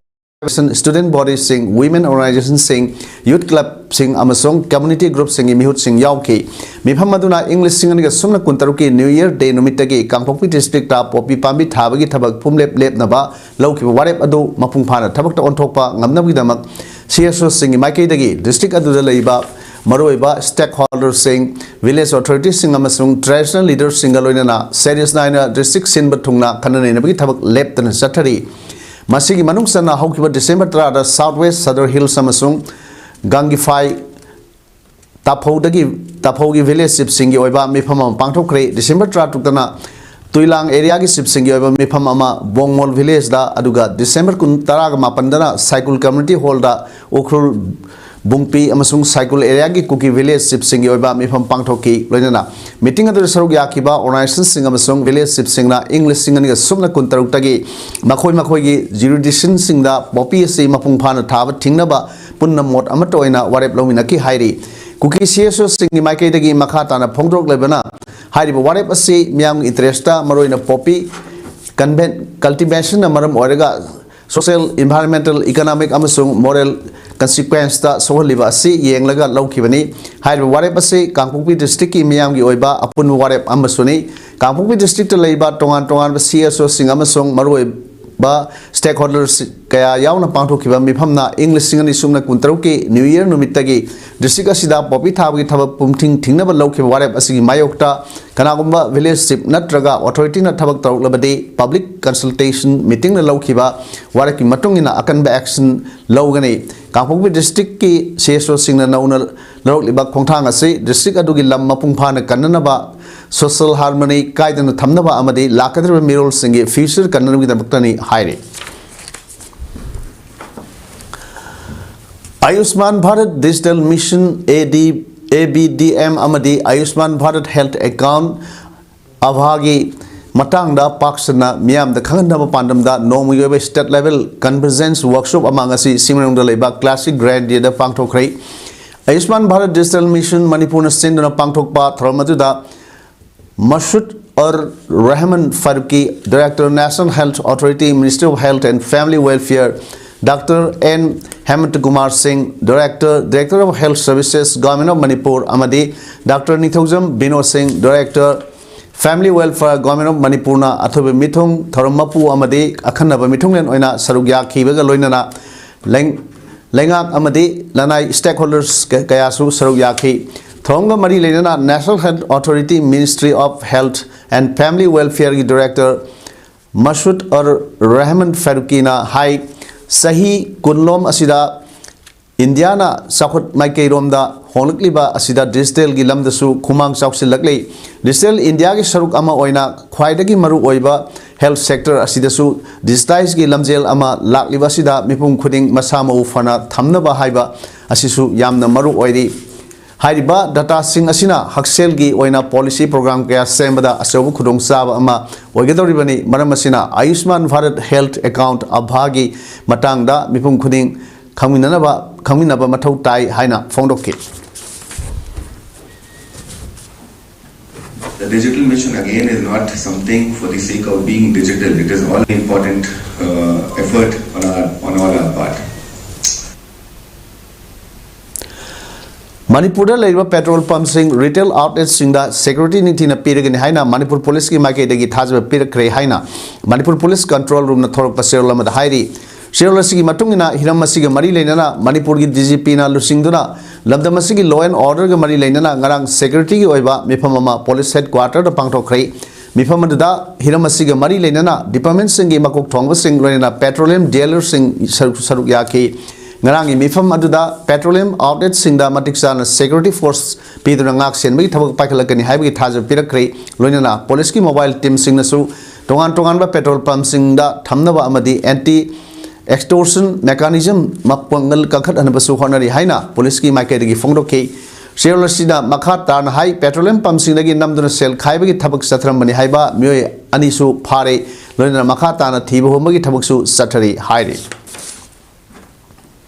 Student bodyꯁꯤꯡ, women organizationꯁꯤꯡ, youth clubꯁꯤꯡ ꯑꯃꯁꯨꯡ community groupꯁꯤꯡꯒꯤ ꯃꯤꯍꯨꯠꯁꯤꯡ ꯌꯥꯎꯈꯤ꯫ ꯃꯤꯐꯝ ꯑꯗꯨꯅ ꯏꯪ ꯂꯤꯁꯤꯡ ꯑꯅꯤꯒ ꯁꯨꯞꯅ ꯀꯨꯟꯇꯔꯨꯛꯀꯤ New Year Day ꯅꯨꯃꯤꯠꯇꯒꯤ ꯀꯥꯡꯄꯣꯛꯄꯤ districtꯇ poppy ꯄꯥꯝꯕꯤ ꯊꯥꯕꯒꯤ ꯊꯕꯛ ꯄꯨꯝꯂꯦꯞ ꯂꯦꯞꯅꯕ ꯂꯧꯈꯤꯕ ꯋꯥꯔꯦꯞ ꯑꯗꯨ ꯃꯄꯨꯡ ꯐꯥꯅ ꯊꯕꯛꯇ ꯑꯣꯟꯊꯣꯛꯄ ꯉꯝꯅꯕꯒꯤꯗꯃꯛ CSOꯁꯤꯡꯒꯤ ꯃꯥꯏꯀꯩꯗꯒꯤ district ꯑꯗꯨꯗ ꯂꯩꯕ ꯃꯔꯨꯑꯣꯏꯕ stakeholderꯁꯤꯡ, village authorityꯁꯤꯡ ꯑꯃꯁꯨꯡ traditional leaderꯁꯤꯡꯒ ꯂꯣꯏꯅꯅ ꯁꯦꯔꯤꯌꯁ ꯅꯥꯏꯅ district ꯁꯤꯟꯕ ꯊꯨꯡꯅ ꯈꯟꯅ ꯅꯩꯅꯕꯒꯤ ꯊꯕꯛ ꯂꯦꯞꯇꯅ ꯆꯠꯊꯔꯤ꯫ ꯃꯁꯤꯒꯤ ꯃꯅꯨꯡ ꯆꯟꯅ ꯍꯧꯈꯤꯕ December ꯇꯔꯥꯗ South West Sadar Hills ꯑꯃꯁꯨꯡ ꯒꯥꯡꯒꯤꯐꯥꯏ ꯇꯥꯐꯧꯗꯒꯤ, ꯇꯥꯐꯧꯒꯤ village chiefꯁꯤꯡꯒꯤ ꯑꯣꯏꯕ ꯃꯤꯐꯝ ꯑꯃ ꯄꯥꯡꯊꯣꯛꯈ꯭ꯔꯦ꯫ December ꯇꯔꯥꯇꯔꯨꯛꯇꯅ ꯇꯨꯏꯂꯥꯡ areaꯒꯤ chiefꯁꯤꯡꯒꯤ ꯑꯣꯏꯕ ꯃꯤꯐꯝ ꯑꯃ ꯕꯣꯡꯃꯣꯜ villageꯗ, ꯑꯗꯨꯒ December ꯀꯨꯟ, ꯇꯔꯥꯒ ꯃꯥꯄꯟꯗꯅ ꯁꯥꯏꯀꯨꯜ community hallꯗ ꯎꯈ꯭ꯔꯨꯜ, ꯕꯨꯡꯄꯤ ꯑꯃꯁꯨꯡ ꯁꯥꯏꯀꯨꯜ areaꯒꯤ ꯀꯨꯀꯤ village chiefꯁꯤꯡꯒꯤ ꯑꯣꯏꯕ ꯃꯤꯐꯝ ꯄꯥꯡꯊꯣꯛꯈꯤ꯫ ꯂꯣꯏꯅꯅ meeting ꯑꯗꯨꯗ ꯁꯔꯨꯛ ꯌꯥꯈꯤꯕ organizationꯁꯤꯡ ꯑꯃꯁꯨꯡ village chiefꯁꯤꯡꯅ ꯏꯪ ꯂꯤꯁꯤꯡ ꯑꯅꯤꯒ ꯁꯨꯞꯅ ꯀꯨꯟꯇꯔꯨꯛꯇꯒꯤ ꯃꯈꯣꯏ ꯃꯈꯣꯏꯒꯤ jurisdictionꯁꯤꯡꯗ poppy ꯑꯁꯤ ꯃꯄꯨꯡ ꯐꯥꯅ ꯊꯥꯕ ꯊꯤꯡꯅꯕ ꯄꯨꯟꯅ ꯃꯣꯠ ꯑꯃꯠꯇ ꯑꯣꯏꯅ ꯋꯥꯔꯦꯞ ꯂꯧꯃꯤꯟꯅꯈꯤ ꯍꯥꯏꯔꯤ꯫ ꯀꯨꯀꯤ CSOꯁꯤꯡꯒꯤ ꯃꯥꯏꯀꯩꯗꯒꯤ ꯃꯈꯥ ꯇꯥꯅ ꯐꯣꯡꯗꯣꯔꯛꯂꯤꯕꯅ, ꯍꯥꯏꯔꯤꯕ ꯋꯥꯔꯦꯞ ꯑꯁꯤ ꯃꯤꯌꯥꯝꯒꯤ interestꯇ, ꯃꯔꯨꯑꯣꯏꯅ poppy conven-, cultivationꯅ ꯃꯔꯝ ꯑꯣꯏꯔꯒ social, environmental, economic ꯑꯃꯁꯨꯡ moral consequenceꯇ ꯁꯣꯛꯍꯜꯂꯤꯕ ꯑꯁꯤ ꯌꯦꯡꯂꯒ ꯂꯧꯈꯤꯕꯅꯤ꯫ ꯍꯥꯏꯔꯤꯕ ꯋꯥꯔꯦꯞ ꯑꯁꯤ ꯀꯥꯡꯄꯣꯛꯄꯤ districtꯀꯤ ꯃꯤꯌꯥꯝꯒꯤ ꯑꯣꯏꯕ ꯑꯄꯨꯟꯕ ꯋꯥꯔꯦꯞ ꯑꯃꯁꯨꯅꯤ꯫ ꯀꯥꯡꯄꯣꯛꯄꯤ districtꯇ ꯂꯩꯕ ꯇꯣꯉꯥꯟ ꯇꯣꯉꯥꯟꯕ CSOꯁꯤꯡ ꯑꯃꯁꯨꯡ ꯃꯔꯨꯑꯣꯏ-, ꯕ stakeholders ꯀꯌꯥ ꯌꯥꯎꯅ ꯄꯥꯡꯊꯣꯛꯈꯤꯕ ꯃꯤꯐꯝꯅ ꯏꯪ ꯂꯤꯁꯤꯡ ꯑꯅꯤ ꯁꯨꯞꯅ ꯀꯨꯟꯇꯔꯨꯛꯀꯤ New Year ꯅꯨꯃꯤꯠꯇꯒꯤ district ꯑꯁꯤꯗ poppy ꯊꯥꯕꯒꯤ ꯊꯕꯛ ꯄꯨꯝꯊꯤꯡ ꯊꯤꯡꯅꯕ ꯂꯧꯈꯤꯕ ꯋꯥꯔꯦꯞ ꯑꯁꯤꯒꯤ ꯃꯥꯌꯣꯛꯇ ꯀꯅꯥꯒꯨꯝꯕ village chief ꯅꯠꯇ꯭ꯔꯒ authority ꯅ ꯊꯕꯛ ꯇꯧꯔꯛꯂꯕꯗꯤ public consultation meeting ꯅ ꯂꯧꯈꯤꯕ ꯋꯥꯔꯦꯞꯀꯤ ꯃꯇꯨꯡ ꯏꯟꯅ ꯑꯀꯟꯕ action ꯂꯧꯒꯅꯤ꯫ ꯀꯥꯡꯄꯣꯛꯄꯤ district ꯀꯤ C S O ꯁꯤꯡꯅ ꯅꯧꯅ ꯂꯧꯔꯛꯂꯤꯕ ꯈꯣꯡꯊꯥꯡ ꯑꯁꯤ district ꯑꯗꯨꯒꯤ ꯂꯝ ꯃꯄꯨꯡ ꯐꯥꯅ ꯀꯟꯅꯅꯕ, social harmony ꯀꯥꯏꯗꯅ ꯊꯝꯅꯕ ꯑꯃꯗꯤ ꯂꯥꯛꯀꯗꯧꯔꯤꯕ ꯃꯤꯔꯣꯜꯁꯤꯡꯒꯤ future ꯀꯟꯅꯅꯕꯒꯤꯗꯃꯛꯇꯅꯤ ꯍꯥꯏꯔꯤ꯫ Ayushman Bharat Digital Mission, A D, A B D M ꯑꯃꯗꯤ Ayushman Bharat Health Account, ABHA ꯒꯤ ꯃꯇꯥꯡꯗ ꯄꯥꯛ ꯁꯟꯅ ꯃꯤꯌꯥꯝꯗ ꯈꯪꯍꯟꯅꯕ ꯄꯥꯟꯗꯝꯗ ꯅꯣꯡꯃꯒꯤ ꯑꯣꯏꯕ state level convergence workshop ꯑꯃ ꯉꯁꯤ ꯆꯤꯡꯃꯩꯔꯣꯡꯗ ꯂꯩꯕ Classic Grand Day ꯗ ꯄꯥꯡꯊꯣꯛꯈ꯭ꯔꯦ꯫ Ayushman Bharat Digital Mission ꯃꯅꯤꯄꯨꯔꯅ ꯁꯤꯟꯗꯨꯅ ꯄꯥꯡꯊꯣꯛꯄ ꯊꯧꯔꯝ ꯑꯗꯨꯗ Mashood Ur Rahman Faruqi, Director, National Health Authority, Ministry of Health and Family Welfare, Doctor N Hemant Kumar Singh, Director, Director of Health Services, Government of Manipur, ꯑꯃꯗꯤ Doctor ꯅꯤꯡꯊꯧꯖꯝ ꯕꯤꯅꯣꯗ ꯁꯤꯡ, Director, Family Welfare, Government of ꯃꯅꯤꯄꯨꯔꯅ ꯑꯊꯣꯏꯕ ꯃꯤꯊꯨꯡ, ꯊꯧꯔꯝ ꯃꯄꯨ ꯑꯃꯗꯤ ꯑꯈꯟꯅꯕ ꯃꯤꯊꯨꯡꯂꯦꯟ ꯑꯣꯏꯅ ꯁꯔꯨꯛ ꯌꯥꯈꯤꯕꯒ ꯂꯣꯏꯅꯅ ꯂꯩ-, ꯂꯩꯉꯥꯛ ꯑꯃꯗꯤ ꯂꯅꯥꯏ stakeholders ꯀ-, ꯀꯌꯥꯁꯨ ꯁꯔꯨꯛ ꯌꯥꯈꯤ꯫ ꯊꯧꯔꯝꯒ ꯃꯔꯤ ꯂꯩꯅꯅ National Health Authority, Ministry of Health and Family Welfare ꯒꯤ Director Mashood Ur Rahman Faruqi ꯅ ꯍꯥꯏ, ꯆꯍꯤ ꯀꯨꯟꯂꯣꯝ ꯑꯁꯤꯗ ꯏꯟꯗꯤꯌꯥꯅ ꯆꯥꯎꯈꯠ ꯃꯥꯏꯀꯩꯔꯣꯝꯗ ꯍꯣꯡꯂꯛꯂꯤꯕ ꯑꯁꯤꯗ digital ꯒꯤ ꯂꯝꯗꯁꯨ ꯈꯨꯃꯥꯡ ꯆꯥꯎꯁꯤꯜꯂꯛꯂꯤ꯫ Digital India ꯒꯤ ꯁꯔꯨꯛ ꯑꯃ ꯑꯣꯏꯅ ꯈ꯭ꯋꯥꯏꯗꯒꯤ ꯃꯔꯨꯑꯣꯏꯕ health sector ꯑꯁꯤꯗꯁꯨ digitize ꯀꯤ ꯂꯝꯖꯦꯜ ꯑꯃ ꯂꯥꯛꯂꯤꯕ ꯑꯁꯤꯗ ꯃꯤꯄꯨꯝ ꯈꯨꯗꯤꯡ ꯃꯁꯥ ꯃꯎ ꯐꯅ ꯊꯝꯅꯕ ꯍꯥꯏꯕ ꯑꯁꯤꯁꯨ ꯌꯥꯝꯅ ꯃꯔꯨ ꯑꯣꯏꯔꯤ꯫ ꯍꯥꯏꯔꯤꯕ data ꯁꯤꯡ ꯑꯁꯤꯅ ꯍꯛꯁꯦꯜꯒꯤ ꯑꯣꯏꯅ policy program ꯀꯌꯥ ꯁꯦꯝꯕꯗ ꯑꯆꯧꯕ ꯈꯨꯗꯣꯡꯆꯥꯕ ꯑꯃ ꯑꯣꯏꯒꯗꯧꯔꯤꯕꯅꯤ꯫ ꯃꯔꯝ ꯑꯁꯤꯅ Ayushman Bharat Health Account, ABHA ꯒꯤ ꯃꯇꯥꯡꯗ ꯃꯤꯄꯨꯝ ꯈꯨꯗꯤꯡ ꯈꯪꯃꯤꯟꯅꯅꯕ, ꯈꯪꯃꯤꯟꯅꯕ ꯃꯊꯧ ꯇꯥꯏ ꯍꯥꯏꯅ ꯐꯣꯡꯗꯣꯛꯈꯤ꯫ The digital mission again is not something for the sake of being digital. It is all important uh, effort on our on all our part. ꯃꯅꯤꯄꯨꯔꯗ ꯂꯩꯔꯤꯕ petrol pumpꯁꯤꯡ, retail outletꯁꯤꯡꯗ security ꯅꯤꯡꯊꯤꯅ ꯄꯤꯔꯒꯅꯤ ꯍꯥꯏꯅ ꯃꯅꯤꯄꯨꯔ ꯄꯨꯂꯤꯁꯀꯤ ꯃꯥꯏꯀꯩꯗꯒꯤ ꯊꯥꯖꯕ ꯄꯤꯔꯛꯈ꯭ꯔꯦ ꯍꯥꯏꯅ ꯃꯅꯤꯄꯨꯔ police control roomꯅ ꯊꯣꯔꯛꯄ ꯆꯦꯔꯣꯜ ꯑꯃꯗ ꯍꯥꯏꯔꯤ꯫ ꯆꯦꯔꯣꯜ ꯑꯁꯤꯒꯤ ꯃꯇꯨꯡ ꯏꯟꯅ, ꯍꯤꯔꯝ ꯑꯁꯤꯒ ꯃꯔꯤ ꯂꯩꯅꯅ ꯃꯅꯤꯄꯨꯔꯒꯤ DGPꯅ ꯂꯨꯆꯤꯡꯗꯨꯅ ꯂꯝꯗꯝ ꯑꯁꯤꯒꯤ law and orderꯒ ꯃꯔꯤ ꯂꯩꯅꯅ ꯉꯔꯥꯡ securityꯒꯤ ꯑꯣꯏꯕ ꯃꯤꯐꯝ ꯑꯃ police headquarterꯗ ꯄꯥꯡꯊꯣꯛꯈ꯭ꯔꯦ꯫ ꯃꯤꯐꯝ ꯑꯗꯨꯗ ꯍꯤꯔꯝ ꯑꯁꯤꯒ ꯃꯔꯤ ꯂꯩꯅꯅ departmentꯁꯤꯡꯒꯤ ꯃꯀꯣꯛ ꯊꯣꯡꯕꯁꯤꯡ, ꯂꯣꯏꯅꯅ petroleum dealerꯁꯤꯡ ꯁꯔꯨꯛ, ꯁꯔꯨꯛ ꯌꯥꯈꯤ꯫ ꯉꯔꯥꯡꯒꯤ ꯃꯤꯐꯝ ꯑꯗꯨꯗ petroleum outletꯁꯤꯡꯗ ꯃꯇꯤꯛ ꯆꯥꯅ security force ꯄꯤꯗꯨꯅ ꯉꯥꯛ ꯁꯦꯟꯕꯒꯤ ꯊꯕꯛ ꯄꯥꯏꯈꯠꯂꯛꯀꯅꯤ ꯍꯥꯏꯕꯒꯤ ꯊꯥꯖꯕ ꯄꯤꯔꯛꯈ꯭ꯔꯦ꯫ ꯂꯣꯏꯅꯅ ꯄꯨꯂꯤꯁꯀꯤ mobile teamꯁꯤꯡꯅꯁꯨ ꯇꯣꯉꯥꯟ ꯇꯣꯉꯥꯟꯕ petrol pumpꯁꯤꯡꯗ ꯊꯝꯅꯕ ꯑꯃꯗꯤ anti extortion mechanism ꯃꯄꯥꯡꯒꯜ ꯀꯟꯈꯠꯍꯟꯅꯕꯁꯨ ꯍꯣꯠꯅꯔꯤ ꯍꯥꯏꯅ ꯄꯨꯂꯤꯁꯀꯤ ꯃꯥꯏꯀꯩꯗꯒꯤ ꯐꯣꯡꯗꯣꯛꯈꯤ꯫ ꯆꯦꯔꯣꯜ ꯑꯁꯤꯗ ꯃꯈꯥ ꯇꯥꯅ ꯍꯥꯏ, petroleum pumpꯁꯤꯡꯗꯒꯤ ꯅꯝꯗꯨꯅ ꯁꯦꯜ ꯈꯥꯏꯕꯒꯤ ꯊꯕꯛ ꯆꯠꯊꯔꯝꯕꯅꯤ ꯍꯥꯏꯕ ꯃꯤꯑꯣꯏ ꯑꯅꯤꯁꯨ ꯐꯥꯔꯦ, ꯂꯣꯏꯅꯅ ꯃꯈꯥ ꯇꯥꯅ ꯊꯤꯕ ꯍꯨꯝꯕꯒꯤ ꯊꯕꯛꯁꯨ ꯆꯠꯊꯔꯤ ꯍꯥꯏꯔꯤ꯫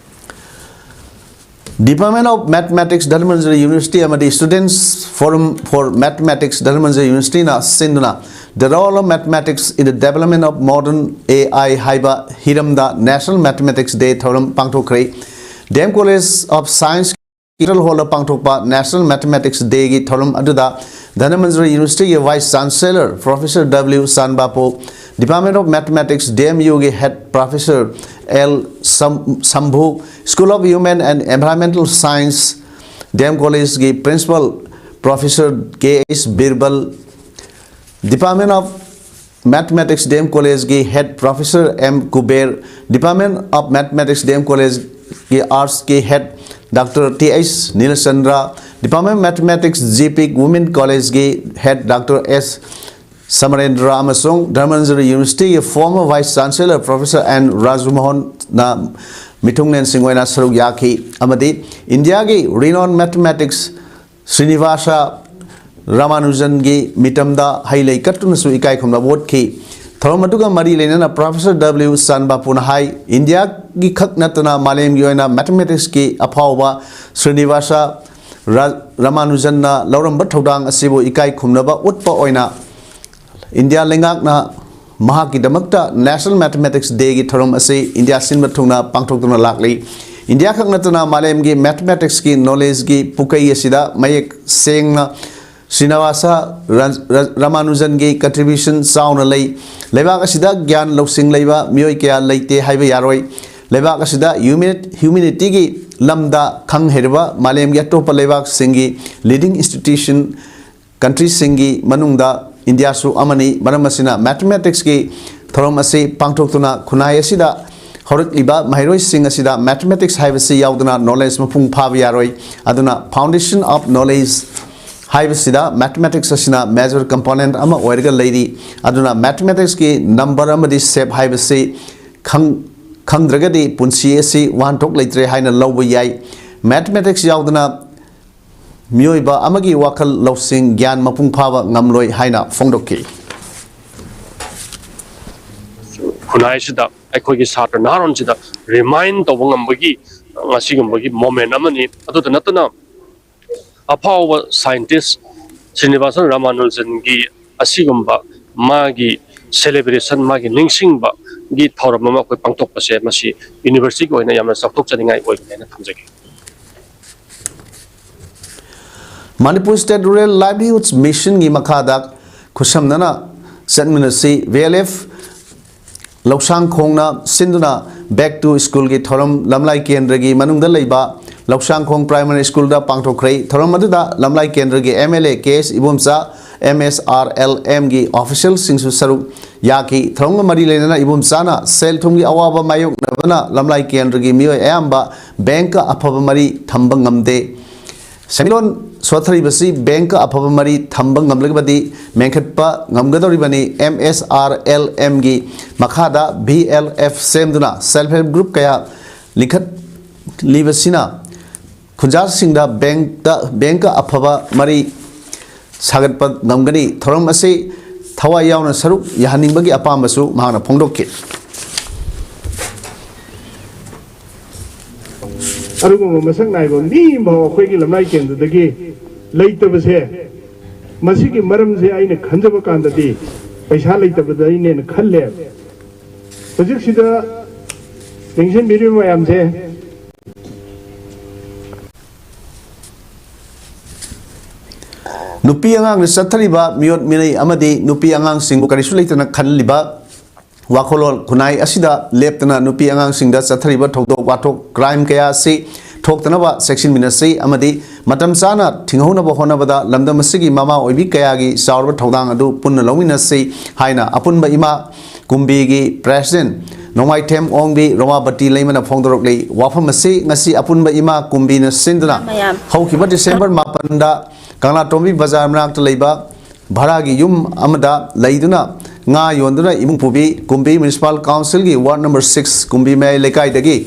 Department of Mathematics, Dhanamanjuri University ꯑꯃꯗꯤ Students Forum for Mathematics, Dhanamanjuri Universityꯅ ꯁꯤꯟꯗꯨꯅ The Role of Mathematics in the Development of Modern AI ꯍꯥꯏꯕ ꯍꯤꯔꯝꯗ National Mathematics Day ꯊꯧꯔꯝ ꯄꯥꯡꯊꯣꯛꯈ꯭ꯔꯦ꯫ DM College of Science Hall ꯗ ꯄꯥꯡꯊꯣꯛꯄ National Mathematics Dayꯒꯤ ꯊꯧꯔꯝ ꯑꯗꯨꯗ Dhanamanjuri Universityꯒꯤ Vice Chancellor Professor W Sanbapu, Department of Mathematics, DMUꯒꯤ Head Professor L Sam- Sambhu, School of Human and Environmental Science, DM Collegeꯒꯤ Principal Professor K H Birbal, Department of Mathematics, DM Collegeꯒꯤ Head Professor M Kuber, Department of Mathematics, DM Collegeꯒꯤ Artsꯀꯤ Head Doctor Th Nilachandra, Department of Mathematics, GPIC Women Collegeꯒꯤ Head Doctor S Samarendra ꯑꯃꯁꯨꯡ Dhanamanjuri Universityꯒꯤ former Vice Chancellor Professor N Rajmohanꯅ ꯃꯤꯊꯨꯡꯂꯦꯟꯁꯤꯡ ꯑꯣꯏꯅ ꯁꯔꯨꯛ ꯌꯥꯈꯤ ꯑꯃꯗꯤ ꯏꯟꯗꯤꯌꯥꯒꯤ renowned mathematics Srinivasa Ramanujanꯒꯤ ꯃꯤꯇꯝꯗ ꯍꯩ ꯂꯩ ꯀꯠꯇꯨꯅꯁꯨ ꯏꯀꯥꯏ ꯈꯨꯝꯅꯕ ꯎꯠꯈꯤ꯫ ꯊꯧꯔꯝ ꯑꯗꯨꯒ ꯃꯔꯤ ꯂꯩꯅꯅ Professor W Sanbapuna ꯍꯥꯏ, ꯏꯟꯗꯤꯌꯥꯒꯤ ꯈꯛ ꯅꯠꯇꯅ ꯃꯥꯂꯦꯝꯒꯤ ꯑꯣꯏꯅ mathematicsꯀꯤ ꯑꯐꯥꯎꯕ Srinivasa Ra- Ramanujanꯅ ꯂꯧꯔꯝꯕ ꯊꯧꯗꯥꯡ ꯑꯁꯤꯕꯨ ꯏꯀꯥꯏ ꯈꯨꯝꯅꯕ ꯎꯠꯄ ꯑꯣꯏꯅ ꯏꯟꯗꯤꯌꯥ ꯂꯩꯉꯥꯛꯅ ꯃꯍꯥꯛꯀꯤꯗꯃꯛꯇ National Mathematics Dayꯒꯤ ꯊꯧꯔꯝ ꯑꯁꯤ ꯏꯟꯗꯤꯌꯥ ꯁꯤꯟꯕ ꯊꯨꯡꯅ ꯄꯥꯡꯊꯣꯛꯇꯨꯅ ꯂꯥꯛꯂꯤ꯫ ꯏꯟꯗꯤꯌꯥ ꯈꯛ ꯅꯠꯇꯅ ꯃꯥꯂꯦꯝꯒꯤ ꯃꯦꯊꯃꯦꯇꯤꯛꯁꯀꯤ ꯅꯣꯂꯦꯖꯀꯤ ꯄꯨꯀꯩ ꯑꯁꯤꯗ ꯃꯌꯦꯛ ꯁꯦꯡꯅ ꯁ꯭ꯔꯤꯅꯤꯋꯥꯁ ꯔ-, ꯔ-, ꯔꯥꯃꯥꯅꯨꯖꯟꯒꯤ ꯀꯟꯇ꯭ꯔꯤꯕ꯭ꯌꯨꯁꯟ ꯆꯥꯎꯅ ꯂꯩ꯫ ꯂꯩꯕꯥꯛ ꯑꯁꯤꯗ ꯒ꯭ꯌꯥꯟ ꯂꯧꯁꯤꯡ ꯂꯩꯕ ꯃꯤꯑꯣꯏ ꯀꯌꯥ ꯂꯩꯇꯦ ꯍꯥꯏꯕ ꯌꯥꯔꯣꯏ꯫ ꯂꯩꯕꯥꯛ ꯑꯁꯤꯗ ꯍ꯭ꯌꯨꯃꯦꯅꯤ-, ꯍ꯭ꯌꯨꯃꯦꯅꯤꯇꯤꯒꯤ ꯂꯝꯗ ꯈꯪ ꯍꯩꯔꯕ ꯃꯥꯂꯦꯝꯒꯤ ꯑꯇꯣꯞꯄ ꯂꯩꯕꯥꯛꯁꯤꯡꯒꯤ ꯂꯤꯗꯤꯡ ꯏꯟꯁꯇꯤꯇ꯭ꯌꯨꯁꯟ ꯀꯟꯇ꯭ꯔꯤꯁꯤꯡꯒꯤ ꯃꯅꯨꯡꯗ ꯏꯟꯗꯤꯌꯥꯁꯨ ꯑꯃꯅꯤ꯫ ꯃꯔꯝ ꯑꯁꯤꯅ ꯃꯦꯊꯃꯦꯇꯤꯛꯁꯀꯤ ꯊꯧꯔꯝ ꯑꯁꯤ ꯄꯥꯡꯊꯣꯛꯇꯨꯅ ꯈꯨꯟꯅꯥꯏ ꯑꯁꯤꯗ ꯍꯧꯔꯛꯂꯤꯕ ꯃꯍꯩꯔꯣꯏꯁꯤꯡ ꯑꯁꯤꯗ ꯃꯦꯊꯃꯦꯇꯤꯛꯁ ꯍꯥꯏꯕꯁꯤ ꯌꯥꯎꯗꯅ ꯅꯣꯂꯦꯖ ꯃꯄꯨꯡ ꯐꯥꯕ ꯌꯥꯔꯣꯏ꯫ ꯑꯗꯨꯅ foundation of knowledge ꯍꯥꯏꯕꯁꯤꯗ ꯃꯦꯊꯃꯦꯇꯤꯛꯁ ꯑꯁꯤꯅ ꯃꯦꯖꯔ ꯀꯝꯄꯣꯅꯦꯟꯠ ꯑꯃ ꯑꯣꯏꯔꯒ ꯂꯩꯔꯤ꯫ ꯑꯗꯨꯅ ꯃꯦꯊꯃꯦꯇꯤꯛꯁꯀꯤ ꯅꯝꯕꯔ ꯑꯃꯗꯤ ꯁꯦꯞ ꯍꯥꯏꯕꯁꯤ ꯈꯪ-, ꯈꯪꯗ꯭ꯔꯒꯗꯤ ꯄꯨꯟꯁꯤ ꯑꯁꯤ ꯋꯥꯍꯟꯊꯣꯛ ꯂꯩꯇ꯭ꯔꯦ ꯍꯥꯏꯅ ꯂꯧꯕ ꯌꯥꯏ꯫ ꯃꯦꯊꯃꯦꯇꯤꯛꯁ ꯌꯥꯎꯗꯅ ꯃꯤꯑꯣꯏꯕ ꯑꯃꯒꯤ ꯋꯥꯈꯜ ꯂꯧꯁꯤꯡ ꯒ꯭ꯌꯥꯟ ꯃꯄꯨꯡ ꯐꯥꯕ ꯉꯝꯂꯣꯏ ꯍꯥꯏꯅ ꯐꯣꯡꯗꯣꯛꯈꯤ꯫ ꯈꯨꯟꯅꯥꯏꯁꯤꯗ ꯑꯩꯈꯣꯏꯒꯤ ꯁꯥꯇ꯭ꯔ ꯅꯍꯥꯔꯣꯟꯁꯤꯗ ꯔꯤꯃꯥꯏꯟ ꯇꯧꯕ ꯉꯝꯕꯒꯤ ꯉꯁꯤꯒꯨꯝꯕꯒꯤ ꯃꯣꯃꯦꯟ ꯑꯃꯅꯤ꯫ ꯑꯗꯨꯇ ꯅꯠꯇꯅ ꯑꯐꯥꯎꯕ ꯁꯥꯏꯟꯇꯤꯁ ꯁ꯭ꯔꯤꯅꯤꯕꯥꯁꯟ ꯔꯥꯃꯥꯅꯨꯖꯟꯒꯤ ꯑꯁꯤꯒꯨꯝꯕ ꯃꯥꯒꯤ ꯁꯦꯂꯦꯕ꯭ꯔꯦꯁꯟ, ꯃꯥꯒꯤ ꯅꯤꯡꯁꯤꯡꯕꯒꯤ ꯊꯧꯔꯝ ꯑꯃ ꯑꯩꯈꯣꯏ ꯄꯥꯡꯊꯣꯛꯄꯁꯦ ꯃꯁꯤ ꯌꯨꯅꯤꯚꯔꯁꯤꯇꯤꯒꯤ ꯑꯣꯏꯅ ꯌꯥꯝꯅ ꯆꯥꯎꯊꯣꯛꯆꯅꯤꯡꯉꯥꯏ ꯑꯣꯏꯕꯅꯦꯅ ꯊꯝꯖꯒꯦ꯫ ꯃꯅꯤꯄꯨꯔ ꯁ꯭ꯇꯦꯠ ꯔꯨꯔꯦꯜ ꯂꯥꯏꯚꯂꯤꯍꯨꯗ ꯃꯤꯁꯟꯒꯤ ꯃꯈꯥꯗ ꯈꯨꯠꯁꯝꯅꯅ ꯆꯠꯃꯤꯟꯅꯁꯤ ꯚꯤ ꯑꯦꯜ ꯑꯦꯐ ꯂꯧꯁꯥꯡꯈꯣꯡꯅ ꯁꯤꯟꯗꯨꯅ ꯕꯦꯛ ꯇꯨ ꯁ꯭ꯀꯨꯜꯒꯤ ꯊꯧꯔꯝ ꯂꯝꯂꯥꯏ ꯀꯦꯟꯗ꯭ꯔꯒꯤ ꯃꯅꯨꯡꯗ ꯂꯩꯕ ꯂꯧꯁꯥꯡꯈꯣꯡ ꯄ꯭ꯔꯥꯏꯃꯥꯔꯤ ꯁ꯭ꯀꯨꯜꯗ ꯄꯥꯡꯊꯣꯛꯈ꯭ꯔꯦ꯫ ꯊꯧꯔꯝ ꯑꯗꯨꯗ ꯂꯝꯂꯥꯏ ꯀꯦꯟꯗ꯭ꯔꯒꯤ M L A K S Ibomcha, M S R L ꯑꯦꯝꯒꯤ ꯑꯣꯐꯤꯁꯤꯌꯦꯜꯁꯤꯡꯁꯨ ꯁꯔꯨꯛ ꯌꯥꯈꯤ꯫ ꯊꯧꯔꯝꯒ ꯃꯔꯤ ꯂꯩꯅꯅ ꯏꯕꯣꯝꯆꯥꯅ ꯁꯦꯜ ꯊꯨꯝꯒꯤ ꯑꯋꯥꯕ ꯃꯥꯌꯣꯛꯅꯕꯅ ꯂꯝꯂꯥꯏ ꯀꯦꯟꯗ꯭ꯔꯒꯤ ꯃꯤꯑꯣꯏ ꯑꯌꯥꯝꯕ ꯕꯦꯡꯀ ꯑꯐꯕ ꯃꯔꯤ ꯊꯝꯕ ꯉꯝꯗꯦ꯫ ꯁꯦꯟꯃꯤꯠꯂꯣꯟ ꯁꯣꯠꯊꯔꯤꯕꯁꯤ ꯕꯦꯡꯀ ꯑꯐꯕ ꯃꯔꯤ ꯊꯝꯕ ꯉꯝꯂꯒꯗꯤ ꯃꯦꯟꯈꯠꯄ ꯉꯝꯒꯗꯧꯔꯤꯕꯅꯤ꯫ ꯑꯦꯝ ꯑꯦꯁ ꯑꯥꯔ ꯑꯦꯜ ꯑꯦꯝꯒꯤ ꯃꯈꯥꯗ ꯚꯤ ꯑꯦꯜ ꯑꯦꯐ ꯁꯦꯝꯗꯨꯅ ꯁꯦꯜꯐ ꯍꯦꯜꯞ ꯒ꯭ꯔꯨꯞ ꯀꯌꯥ ꯂꯤꯡꯈꯠꯂꯤꯕꯁꯤꯅ ꯈꯨꯟꯖꯥꯁꯤꯡꯗ ꯕꯦꯡꯛꯇ, ꯕꯦꯡꯛꯀ ꯑꯐꯕ ꯃꯔꯤ ꯁꯥꯒꯠꯄ ꯉꯝꯒꯅꯤ꯫ ꯊꯧꯔꯝ ꯑꯁꯤ ꯊꯋꯥꯏ ꯌꯥꯎꯅ ꯁꯔꯨꯛ ꯌꯥꯍꯟꯅꯤꯡꯕꯒꯤ ꯑꯄꯥꯝꯕꯁꯨ ꯃꯍꯥꯛꯅ ꯐꯣꯡꯗꯣꯛꯈꯤ꯫ ꯑꯗꯨꯒꯨꯝꯕ ꯃꯁꯛ ꯅꯥꯏꯕ ꯃꯤ ꯑꯃꯐꯥꯎ ꯑꯩꯈꯣꯏꯒꯤ ꯂꯝꯂꯥꯏ ꯀꯦꯟꯗ꯭ꯔꯗꯒꯤ ꯂꯩꯇꯕꯁꯦ, ꯃꯁꯤꯒꯤ ꯃꯔꯝꯁꯦ ꯑꯩꯅ ꯈꯟꯖꯕ ꯀꯥꯟꯗꯗꯤ ꯄꯩꯁꯥ ꯂꯩꯇꯕꯗꯩꯅꯦꯅ ꯈꯜꯂꯦ꯫ ꯍꯧꯖꯤꯛꯁꯤꯗ ꯅꯤꯡꯁꯤꯡꯕꯤꯔꯤꯕ ꯃꯌꯥꯝꯁꯦ, ꯅꯨꯄꯤ ꯑꯉꯥꯡꯗ ꯆꯠꯊꯔꯤꯕ ꯃꯤꯑꯣꯠ ꯃꯤꯅꯩ ꯑꯃꯗꯤ ꯅꯨꯄꯤ ꯑꯉꯥꯡꯁꯤꯡꯕꯨ ꯀꯔꯤꯁꯨ ꯂꯩꯇꯅ ꯈꯜꯂꯤꯕ ꯋꯥꯈꯜꯂꯣꯟ ꯈꯨꯟꯅꯥꯏ ꯑꯁꯤꯗ ꯂꯦꯞꯇꯅ ꯅꯨꯄꯤ ꯑꯉꯥꯡꯁꯤꯡꯗ ꯆꯠꯊꯔꯤꯕ ꯊꯧꯗꯣꯛ ꯋꯥꯊꯣꯛ, ꯀ꯭ꯔꯥꯏꯝ ꯀꯌꯥ ꯑꯁꯤ ꯊꯣꯛꯇꯅꯕ ꯆꯦꯛꯁꯤꯟꯃꯤꯟꯅꯁꯤ ꯑꯃꯗꯤ ꯃꯇꯝ ꯆꯥꯅ ꯊꯤꯡꯍꯧꯅꯕ ꯍꯣꯠꯅꯕꯗ ꯂꯝꯗꯝ ꯑꯁꯤꯒꯤ ꯃꯃꯥ ꯑꯣꯏꯕꯤ ꯀꯌꯥꯒꯤ ꯆꯥꯎꯔꯕ ꯊꯧꯗꯥꯡ ꯑꯗꯨ ꯄꯨꯟꯅ ꯂꯧꯃꯤꯟꯅꯁꯤ ꯍꯥꯏꯅ ꯑꯄꯨꯟꯕ ꯏꯃꯥ ꯀꯨꯝꯕꯤꯒꯤ ꯄ꯭ꯔꯦꯁꯤꯗꯦꯟ ꯅꯣꯡꯃꯥꯏꯊꯦꯝ ꯑꯣꯡꯕꯤ ꯔꯣꯃꯥꯕꯇꯤ ꯂꯩꯃꯅ ꯐꯣꯡꯗꯣꯔꯛꯂꯤ꯫ ꯋꯥꯐꯝ ꯑꯁꯤ ꯉꯁꯤ ꯑꯄꯨꯟꯕ ꯏꯃꯥ ꯀꯨꯝꯕꯤꯅ ꯁꯤꯟꯗꯨꯅ ꯃꯌꯥꯝ꯫ ꯍꯧꯈꯤꯕ ꯗꯤꯁꯦꯝꯕꯔ ꯃꯥꯄꯟꯗ ꯀꯪꯂꯥꯇꯣꯝꯕꯤ ꯕꯖꯥꯔ ꯃꯅꯥꯛꯇ ꯂꯩꯕ ꯚꯔꯥꯒꯤ ꯌꯨꯝ ꯑꯃꯗ ꯂꯩꯗꯨꯅ ꯉꯥ ꯌꯣꯟꯗꯨꯅ ꯏꯃꯨꯡ ꯄꯨꯕꯤ ꯀꯨꯝꯕꯤ ꯃ꯭ꯌꯨꯅꯤꯁꯤꯄꯥꯜ ꯀꯥꯎꯟꯁꯤꯜꯒꯤ ꯋꯥꯔꯗ ꯅꯝꯕꯔ ꯁꯤꯛꯁ ꯀꯨꯝꯕꯤ ꯃꯌꯥꯏ ꯂꯩꯀꯥꯏꯗꯒꯤ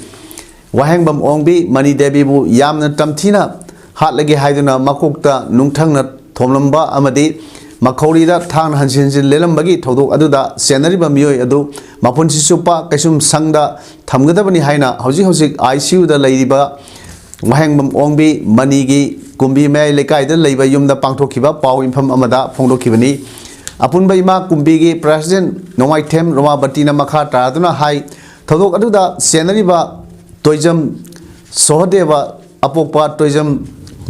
ꯋꯥꯍꯦꯡꯕꯝ ꯑꯣꯡꯕꯤ ꯃꯅꯤ ꯗꯦꯕꯤꯕꯨ ꯌꯥꯝꯅ ꯇꯝꯊꯤꯅ ꯍꯥꯠꯂꯒꯦ ꯍꯥꯏꯗꯨꯅ ꯃꯀꯣꯛꯇ ꯅꯨꯡꯊꯪꯅ ꯊꯣꯝꯂꯝꯕ ꯑꯃꯗꯤ ꯃꯈꯧꯔꯤꯗ ꯊꯥꯡꯅ ꯍꯟꯖꯤꯟ ꯍꯟꯖꯤꯟ ꯂꯦꯜꯂꯝꯕꯒꯤ ꯊꯧꯗꯣꯛ ꯑꯗꯨꯗ ꯆꯦꯟꯅꯔꯤꯕ ꯃꯤꯑꯣꯏ ꯑꯗꯨ ꯃꯄꯨꯟꯁꯤ ꯆꯨꯞꯄ ꯀꯩꯁꯨꯝ ꯁꯪꯗ ꯊꯝꯒꯗꯕꯅꯤ ꯍꯥꯏꯅ ꯍꯧꯖꯤꯛ ꯍꯧꯖꯤꯛ ꯑꯥꯏ ꯁꯤ ꯌꯨꯗ ꯂꯩꯔꯤꯕ ꯋꯥꯍꯦꯡꯕꯝ ꯑꯣꯡꯕꯤ ꯃꯅꯤꯒꯤ ꯀꯨꯝꯕꯤ ꯃꯌꯥꯏ ꯂꯩꯀꯥꯏꯗ ꯂꯩꯕ ꯌꯨꯝꯗ ꯄꯥꯡꯊꯣꯛꯈꯤꯕ ꯄꯥꯎ ꯏꯟꯐꯝ ꯑꯃꯗ ꯐꯣꯡꯗꯣꯛꯈꯤꯕꯅꯤ꯫ ꯑꯄꯨꯟꯕ ꯏꯃꯥ ꯀꯨꯝꯕꯤꯒꯤ ꯄ꯭ꯔꯦꯁꯤꯗꯦꯟ ꯅꯣꯡꯃꯥꯏꯊꯦꯝ ꯔꯣꯃꯥꯕꯇꯤꯅ ꯃꯈꯥ ꯇꯥꯗꯨꯅ ꯍꯥꯏ, ꯊꯧꯗꯣꯛ ꯑꯗꯨꯗ ꯆꯦꯟꯅꯔꯤꯕ ꯇꯣꯏꯖꯝ ꯁꯣꯍꯗꯦꯕ ꯑꯄꯣꯛꯄ ꯇꯣꯏꯖꯝ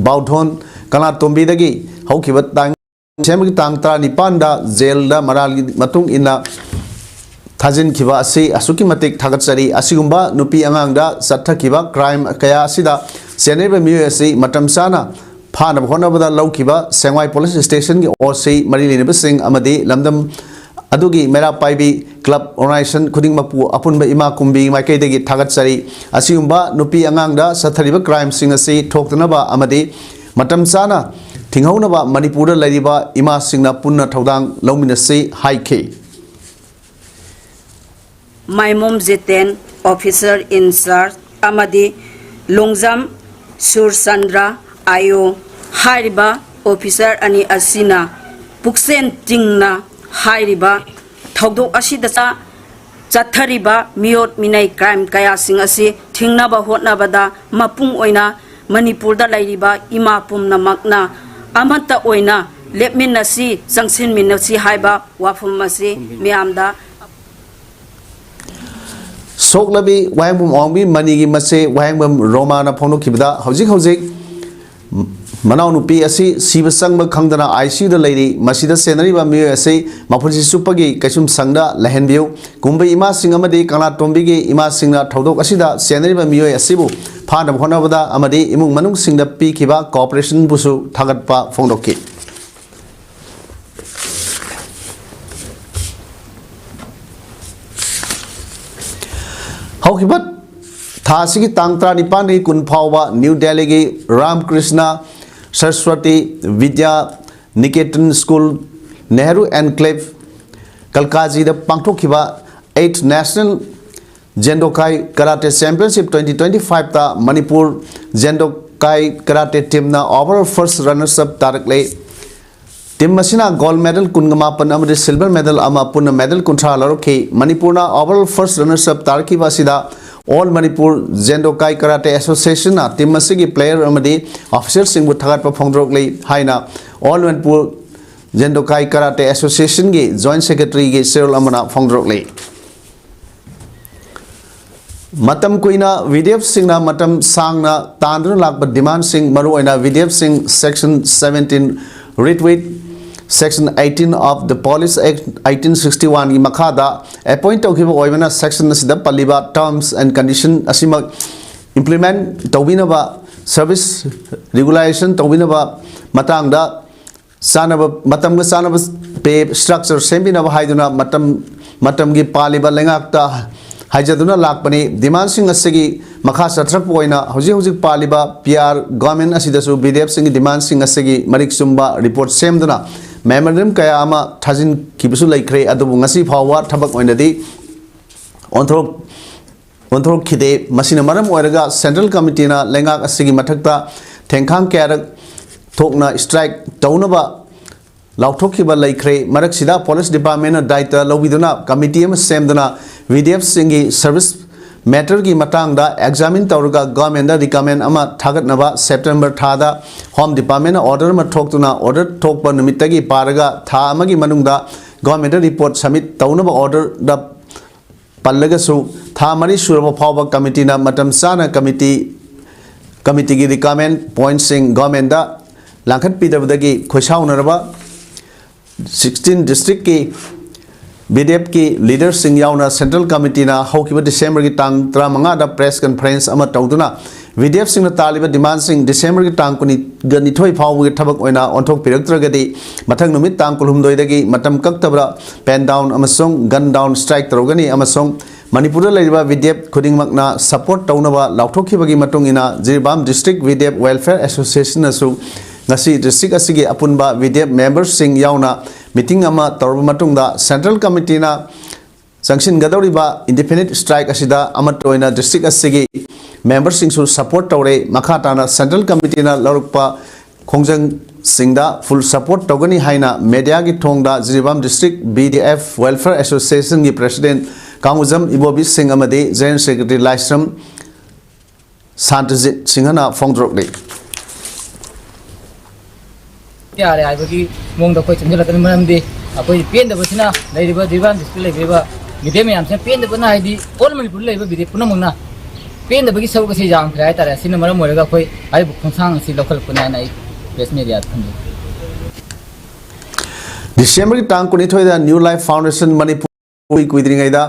ꯕꯥꯎꯊꯣꯟ ꯀꯪꯂꯥꯇꯣꯝꯕꯤꯗꯒꯤ ꯍꯧꯈꯤꯕ ꯇꯥꯡ ꯗꯤꯁꯦꯝꯕꯔꯒꯤ ꯇꯥꯡ ꯇꯔꯥꯅꯤꯄꯥꯟꯗ ꯖꯦꯜꯗ ꯃꯔꯥꯜꯒꯤ ꯃꯇꯨꯡ ꯏꯟꯅ ꯊꯥꯖꯤꯟꯈꯤꯕ ꯑꯁꯤ ꯑꯁꯨꯛꯀꯤ ꯃꯇꯤꯛ ꯊꯥꯒꯠꯆꯔꯤ꯫ ꯑꯁꯤꯒꯨꯝꯕ ꯅꯨꯄꯤ ꯑꯉꯥꯡꯗ ꯆꯠꯊꯈꯤꯕ ꯀ꯭ꯔꯥꯏꯝ ꯀꯌꯥ ꯑꯁꯤꯗ ꯆꯦꯟꯅꯔꯤꯕ ꯃꯤꯑꯣꯏ ꯑꯁꯤ ꯃꯇꯝ ꯆꯥꯅ ꯐꯥꯅꯕ ꯍꯣꯠꯅꯕꯗ ꯂꯧꯈꯤꯕ ꯁꯦꯡꯋꯥꯏ ꯄꯨꯂꯤꯁ ꯁ꯭ꯇꯦꯁꯟꯒꯤ ꯑꯣ ꯁꯤ, ꯃꯔꯤ ꯂꯩꯅꯕꯁꯤꯡ ꯑꯃꯗꯤ ꯂꯝꯗꯝ ꯑꯗꯨꯒꯤ ꯃꯩꯔꯥ ꯄꯥꯏꯕꯤ ꯀ꯭ꯂꯕ ꯑꯣꯔꯒꯅꯥꯏꯖꯦꯁꯟ ꯈꯨꯗꯤꯡꯃꯛꯄꯨ ꯑꯄꯨꯟꯕ ꯏꯃꯥ ꯀꯨꯝꯕꯤ ꯃꯥꯏꯀꯩꯗꯒꯤ ꯊꯥꯒꯠꯆꯔꯤ꯫ ꯑꯁꯤꯒꯨꯝꯕ ꯅꯨꯄꯤ ꯑꯉꯥꯡꯗ ꯆꯠꯊꯔꯤꯕ ꯀ꯭ꯔꯥꯏꯝꯁꯤꯡ ꯑꯁꯤ ꯊꯣꯛꯇꯅꯕ ꯑꯃꯗꯤ ꯃꯇꯝ ꯆꯥꯅ ꯊꯤꯡꯍꯧꯅꯕ ꯃꯅꯤꯄꯨꯔꯗ ꯂꯩꯔꯤꯕ ꯏꯃꯥꯁꯤꯡꯅ ꯄꯨꯟꯅ ꯊꯧꯗꯥꯡ ꯂꯧꯃꯤꯟꯅꯁꯤ ꯍꯥꯏꯈꯤ꯫ ꯃꯥꯏꯃꯣꯝ ꯖꯤꯇꯦꯟ, officer in charge, ꯑꯃꯗꯤ ꯂꯣꯡꯖꯥꯝ ꯁꯨꯔꯆꯟꯗ꯭ꯔ, ꯑꯥꯏ ꯑꯣ, ꯍꯥꯏꯔꯤꯕ officer ꯑꯅꯤ ꯑꯁꯤꯅ ꯄꯨꯛꯆꯦꯜ ꯇꯤꯡꯅ ꯍꯥꯏꯔꯤꯕ ꯊꯧꯗꯣꯛ ꯑꯁꯤꯗ ꯆ-, ꯆꯠꯊꯔꯤꯕ ꯃꯤꯑꯣꯠ ꯃꯤꯅꯩ, ꯀ꯭ꯔꯥꯏꯝ ꯀꯌꯥꯁꯤꯡ ꯑꯁꯤ ꯊꯤꯡꯅꯕ ꯍꯣꯠꯅꯕꯗ ꯃꯄꯨꯡ ꯑꯣꯏꯅ ꯃꯅꯤꯄꯨꯔꯗ ꯂꯩꯔꯤꯕ ꯏꯃꯥ ꯄꯨꯝꯅꯃꯛꯅ ꯑꯃꯠꯇ ꯑꯣꯏꯅ ꯂꯦꯞꯃꯤꯟꯅꯁꯤ, ꯆꯪꯁꯤꯟꯃꯤꯟꯅꯁꯤ ꯍꯥꯏꯕ ꯋꯥꯐꯝ ꯑꯁꯤ ꯃꯤꯌꯥꯝꯗ ꯁꯣꯛꯂꯕꯤ ꯋꯥꯍꯦꯡꯕꯝ ꯑꯋꯥꯡꯕꯤ ꯃꯅꯤꯒꯤ ꯃꯆꯦ ꯋꯥꯍꯦꯡꯕꯝ ꯔꯣꯃꯥꯅ ꯐꯣꯡꯗꯣꯛꯈꯤꯕꯗ, ꯍꯧꯖꯤꯛ ꯍꯧꯖꯤꯛ ꯃꯅꯥꯎꯅꯨꯄꯤ ꯑꯁꯤ ꯁꯤꯕ ꯆꯪꯕ ꯈꯪꯗꯅ ꯑꯥꯏ ꯁꯤ ꯌꯨꯗ ꯂꯩꯔꯤ꯫ ꯃꯁꯤꯗ ꯁꯦꯟꯅꯔꯤꯕ ꯃꯤꯑꯣꯏ ꯑꯁꯤ ꯃꯄꯨꯟꯁꯤ ꯆꯨꯞꯄꯒꯤ ꯀꯩꯁꯨꯝꯁꯪꯗ ꯂꯩꯍꯟꯕꯤꯌꯨ꯫ ꯀꯨꯝꯕꯤ ꯏꯃꯥꯁꯤꯡ ꯑꯃꯗꯤ ꯀꯪꯂꯥꯇꯣꯝꯕꯤꯒꯤ ꯏꯃꯥꯁꯤꯡꯅ ꯊꯧꯗꯣꯛ ꯑꯁꯤꯗ ꯁꯦꯟꯅꯔꯤꯕ ꯃꯤꯑꯣꯏ ꯑꯁꯤꯕꯨ ꯐꯥꯅꯕ ꯍꯣꯠꯅꯕꯗ ꯑꯃꯗꯤ ꯏꯃꯨꯡ ꯃꯅꯨꯡꯁꯤꯡꯗ ꯄꯤꯈꯤꯕ cooperation ꯕꯨꯁꯨ ꯊꯥꯒꯠꯄ ꯐꯣꯡꯗꯣꯛꯈꯤ꯫ ꯍꯧꯈꯤꯕ ꯊꯥ ꯑꯁꯤꯒꯤ ꯇꯥꯡ ꯇꯔꯥꯅꯤꯄꯥꯟꯗꯒꯤ ꯀꯨꯟ ꯐꯥꯎꯕ ꯅ꯭ꯌꯨ ꯗꯦꯜꯂꯤꯒꯤ ꯔꯥꯝ ꯀ꯭ꯔꯤꯁꯅ ꯁꯔꯁ꯭ꯋꯇꯤ ꯕꯤꯗ꯭ꯌꯥ ꯅꯤꯀꯦꯇꯟ ꯁ꯭ꯀꯨꯜ, ꯅꯦꯍꯔꯨ ꯑꯦꯟꯀ꯭ꯂꯦꯚ, ꯀꯜꯀꯥꯖꯤꯗ ꯄꯥꯡꯊꯣꯛꯈꯤꯕ eighth National Zendokai Karate Championship twenty twenty-five ꯇ ꯃꯅꯤꯄꯨꯔ Zendokai Karate team ꯅ overall first runners up ꯇꯥꯔꯛꯂꯦ꯫ Team ꯑꯁꯤꯅ gold medal ꯀꯨꯟꯒ ꯃꯥꯄꯟ ꯑꯃꯗꯤ silver medal ꯑꯃ, ꯄꯨꯟꯅ medal ꯀꯨꯟꯊ꯭ꯔꯥ ꯂꯧꯔꯛꯈꯤ꯫ ꯃꯅꯤꯄꯨꯔꯅ overall first runners up ꯇꯥꯔꯛꯈꯤꯕ ꯑꯁꯤꯗ All Manipur Zendokai Karate Association ꯅ team ꯑꯁꯤꯒꯤ player ꯑꯃꯗꯤ officerꯁꯤꯡꯕꯨ ꯊꯥꯒꯠꯄ ꯐꯣꯡꯗꯣꯔꯛꯂꯤ ꯍꯥꯏꯅ All Manipur Zendokai Karate Association ꯒꯤ Joint Secretary ꯒꯤ ꯆꯦꯔꯣꯜ ꯑꯃꯅ ꯐꯣꯡꯗꯣꯔꯛꯂꯤ꯫ ꯃꯇꯝ ꯀꯨꯏꯅ VDF ꯁꯤꯡꯅ ꯃꯇꯝ ꯁꯥꯡꯅ ꯇꯥꯟꯗꯨꯅ ꯂꯥꯛꯄ demandꯁꯤꯡ, ꯃꯔꯨꯑꯣꯏꯅ VDF ꯁꯤꯡ section seventeen, read with section eighteen of the Police Act eighteen sixty-one ꯒꯤ ꯃꯈꯥꯗ appoint ꯇꯧꯈꯤꯕ ꯑꯣꯏꯕꯅ, section ꯑꯁꯤꯗ ꯄꯜꯂꯤꯕ terms and condition ꯑꯁꯤꯃꯛ implement ꯇꯧꯕꯤꯅꯕ, service regulation ꯇꯧꯕꯤꯅꯕ ꯃꯇꯥꯡꯗ ꯆꯥꯅꯕ, ꯃꯇꯝꯒ ꯆꯥꯅꯕ pay structure ꯁꯦꯝꯕꯤꯅꯕ ꯍꯥꯏꯗꯨꯅ ꯃꯇꯝ, ꯃꯇꯝꯒꯤ ꯄꯥꯜꯂꯤꯕ ꯂꯩꯉꯥꯛꯇ ꯍꯥꯏꯖꯗꯨꯅ ꯂꯥꯛꯄꯅꯤ꯫ Demandꯁꯤꯡ ꯑꯁꯤꯒꯤ ꯃꯈꯥ ꯆꯠꯊꯔꯛꯄ ꯑꯣꯏꯅ ꯍꯧꯖꯤꯛ ꯍꯧꯖꯤꯛ ꯄꯥꯜꯂꯤꯕ PR government ꯑꯁꯤꯗꯁꯨ VDF ꯁꯤꯡꯒꯤ demandꯁꯤꯡ ꯑꯁꯤꯒꯤ ꯃꯔꯤꯛ ꯆꯨꯝꯕ report ꯁꯦꯝꯗꯨꯅ memorandum ꯀꯌꯥ ꯑꯃ ꯊꯥꯖꯤꯟꯈꯤꯕꯁꯨ ꯂꯩꯈ꯭ꯔꯦ꯫ ꯑꯗꯨꯕꯨ ꯉꯁꯤ ꯐꯥꯎꯕ ꯊꯕꯛ ꯑꯣꯏꯅꯗꯤ ꯑꯣꯟꯊꯣꯔꯛ-, ꯑꯣꯟꯊꯣꯔꯛꯈꯤꯗꯦ꯫ ꯃꯁꯤꯅ ꯃꯔꯝ ꯑꯣꯏꯔꯒ Central Committeeꯅ ꯂꯩꯉꯥꯛ ꯑꯁꯤꯒꯤ ꯃꯊꯛꯇ ꯊꯦꯡꯈꯥꯡ ꯀꯌꯥꯔꯛ ꯊꯣꯛꯅ strike ꯇꯧꯅꯕ ꯂꯥꯎꯊꯣꯛꯈꯤꯕ ꯂꯩꯈ꯭ꯔꯦ꯫ ꯃꯔꯛꯁꯤꯗ Police Departmentꯅ ꯗꯥꯏꯇ ꯂꯧꯕꯤꯗꯨꯅ committee ꯑꯃ ꯁꯦꯝꯗꯨꯅ VDF ꯁꯤꯡꯒꯤ service matter ꯒꯤ ꯃꯇꯥꯡꯗ examine ꯇꯧꯔꯒ governmentꯗ recommend ꯑꯃ ꯊꯥꯒꯠꯅꯕ September ꯊꯥꯗ Home Departmentꯅ order ꯑꯃ ꯊꯣꯛꯇꯨꯅ, order ꯊꯣꯛꯄ ꯅꯨꯃꯤꯠꯇꯒꯤ ꯄꯥꯔꯒ ꯊꯥ ꯑꯃꯒꯤ ꯃꯅꯨꯡꯗ governmentꯗ report submit ꯇꯧꯅꯕ orderꯗ ꯄꯜꯂꯒꯁꯨ, ꯊꯥ ꯃꯔꯤ ꯁꯨꯔꯕ ꯐꯥꯎꯕ committeeꯅ ꯃꯇꯝ ꯆꯥꯅ committee ꯀꯃꯤꯇꯤꯒꯤ ꯔꯤꯀꯃꯦꯟ ꯄꯣꯏꯟꯠꯁꯤꯡ ꯒꯚꯔꯟꯃꯦꯟꯗ ꯂꯥꯡꯈꯠꯄꯤꯗꯕꯗꯒꯤ ꯈꯣꯏꯁꯥꯎꯅꯔꯕ ꯁꯤꯛꯁꯇꯤꯟ ꯗꯤꯁꯇ꯭ꯔꯤꯛꯀꯤ ꯕꯤ ꯗꯤ ꯑꯦꯐꯀꯤ ꯂꯤꯗꯔꯁꯤꯡ ꯌꯥꯎꯅ ꯁꯦꯟꯇ꯭ꯔꯦꯜ ꯀꯃꯤꯇꯤꯅ ꯍꯧꯈꯤꯕ ꯗꯤꯁꯦꯝꯕꯔꯒꯤ ꯇꯥꯡ ꯇꯔꯥꯃꯉꯥꯗ ꯄ꯭ꯔꯦꯁ ꯀꯟꯐꯔꯦꯟꯁ ꯑꯃ ꯇꯧꯗꯨꯅ ꯕꯤ ꯗꯤ ꯑꯦꯐꯁꯤꯡꯅ ꯇꯥꯜꯂꯤꯕ ꯗꯤꯃꯥꯟꯁꯤꯡ ꯗꯤꯁꯦꯝꯕꯔꯒꯤ ꯇꯥꯡ ꯀꯨꯟꯅꯤꯊꯣꯏ ꯐꯥꯎꯕꯒꯤ ꯊꯕꯛ ꯑꯣꯏꯅ ꯑꯣꯟꯊꯣꯛꯄꯤꯔꯛꯇ꯭ꯔꯒꯗꯤ ꯃꯊꯪ ꯅꯨꯃꯤꯠ ꯇꯥꯡ ꯀꯨꯟꯍꯨꯝꯗꯣꯏꯗꯒꯤ ꯃꯇꯝ ꯀꯛꯇꯕꯗ ꯄꯦꯟ ꯗꯥꯎꯟ ꯑꯃꯁꯨꯡ ꯒꯟ ꯗꯥꯎꯟ ꯁ꯭ꯇ꯭ꯔꯥꯏꯛ ꯇꯧꯔꯒꯅꯤ ꯑꯃꯁꯨꯡ ꯃꯅꯤꯄꯨꯔꯗ ꯂꯩꯔꯤꯕ ꯕꯤ ꯗꯤ ꯑꯦꯐ ꯈꯨꯗꯤꯡꯃꯛꯅ ꯁꯄꯣꯔꯠ ꯇꯧꯅꯕ ꯂꯥꯎꯊꯣꯛꯈꯤꯕꯒꯤ ꯃꯇꯨꯡ ꯏꯟꯅ Jiribam district B D F welfare ꯑꯦꯁꯣꯁꯤꯌꯦꯁꯟꯅꯁꯨ ꯉꯁꯤ ꯗꯤꯁꯇ꯭ꯔꯤꯛ ꯑꯁꯤꯒꯤ ꯑꯄꯨꯟꯕ ꯕꯤ ꯗꯤ ꯑꯦꯐ ꯃꯦꯝꯕꯔꯁꯤꯡ ꯌꯥꯎꯅ ꯃꯤꯇꯤꯡ ꯑꯃ ꯇꯧꯔꯕ ꯃꯇꯨꯡꯗ ꯁꯦꯟꯇ꯭ꯔꯦꯜ ꯀꯃꯤꯇꯤꯅ ꯆꯪꯁꯤꯟꯒꯗꯧꯔꯤꯕ ꯏꯟꯗꯤꯐꯤꯅꯤꯠ ꯁ꯭ꯇ꯭ꯔꯥꯏꯛ ꯑꯁꯤꯗ ꯑꯃꯠꯇ ꯑꯣꯏꯅ ꯗꯤꯁꯇ꯭ꯔꯤꯛ ꯑꯁꯤꯒꯤ ꯃꯦꯝꯕꯔꯁꯤꯡꯁꯨ ꯁꯄꯣꯔꯠ ꯇꯧꯔꯦ꯫ ꯃꯈꯥ ꯇꯥꯅ ꯁꯦꯟꯇ꯭ꯔꯦꯜ ꯀꯃꯤꯇꯤꯅ ꯂꯧꯔꯛꯄ ꯈꯣꯡꯖꯪꯁꯤꯡꯗ ꯐꯨꯜ ꯁꯄꯣꯔꯠ ꯇꯧꯒꯅꯤ ꯍꯥꯏꯅ ꯃꯦꯗꯤꯌꯥꯒꯤ ꯊꯣꯡꯗ Jiribam district B D F welfare ꯑꯦꯁꯣꯁꯤꯌꯦꯁꯟꯒꯤ ꯄ꯭ꯔꯦꯁꯤꯗꯦꯟꯠ ꯀꯥꯡꯉꯨꯖꯝ ꯏꯕꯣꯕꯤ ꯁꯤꯡ ꯑꯃꯗꯤ ꯖꯦꯅꯔꯦꯜ ꯁꯦꯀ꯭ꯔꯦꯇꯔꯤ ꯂꯥꯏꯁ꯭ꯔꯝ ꯁꯥꯟꯇꯖꯤꯠ ꯁꯤꯡꯍꯅ ꯐꯣꯡꯗꯣꯔꯛꯂꯤ꯫ ꯌꯥꯔꯦ ꯍꯥꯏꯕꯒꯤ ꯃꯑꯣꯡꯗ ꯑꯩꯈꯣꯏ ꯆꯪꯁꯤꯜꯂꯛꯀꯅꯤ꯫ ꯃꯔꯝꯗꯤ ꯑꯩꯈꯣꯏ ꯄꯦꯟꯗꯕꯁꯤꯅ ꯂꯩꯔꯤꯕ ꯖꯤꯔꯤꯕꯥꯝ ꯗꯤꯁꯇ꯭ꯔꯤꯛꯇ ꯂꯩꯕꯤꯔꯤꯕ ꯃꯤꯗꯤꯌꯥ ꯃꯌꯥꯝꯁꯤꯅ ꯄꯦꯟꯗꯕꯅ ꯍꯥꯏꯗꯤ ꯑꯣꯜ ꯃꯅꯤꯄꯨꯔꯗ ꯂꯩꯕ ꯕꯤ ꯗꯤ ꯑꯦꯐ ꯄꯨꯝꯅꯃꯛꯅ ꯄꯦꯟꯗꯕꯒꯤ ꯁꯔꯨꯛ ꯑꯁꯤ ꯌꯥꯝꯈ꯭ꯔꯦ ꯍꯥꯏꯇꯥꯔꯦ꯫ ꯑꯁꯤꯅ ꯃꯔꯝ ꯑꯣꯏꯔꯒ ꯑꯩꯈꯣꯏ ꯍꯥꯏꯔꯤꯕ ꯈꯣꯡꯊꯥꯡ ꯑꯁꯤ ꯂꯧꯈꯠꯂꯛꯄꯅꯤ ꯍꯥꯏꯅ ꯑꯩ ꯄ꯭ꯔꯦꯁ ꯃꯦꯗꯤꯌꯥꯗ ꯊꯝꯖꯒꯦ꯫ ꯗꯤꯁꯦꯝꯕꯔꯒꯤ ꯇꯥꯡ ꯀꯨꯟꯅꯤꯊꯣꯏꯗ ꯅ꯭ꯌꯨ ꯂꯥꯏꯐ ꯐꯥꯎꯟꯗꯦꯁꯟ ꯃꯅꯤꯄꯨꯔ ꯀꯨꯏ ꯀꯨꯏꯗ꯭ꯔꯤꯉꯩꯗ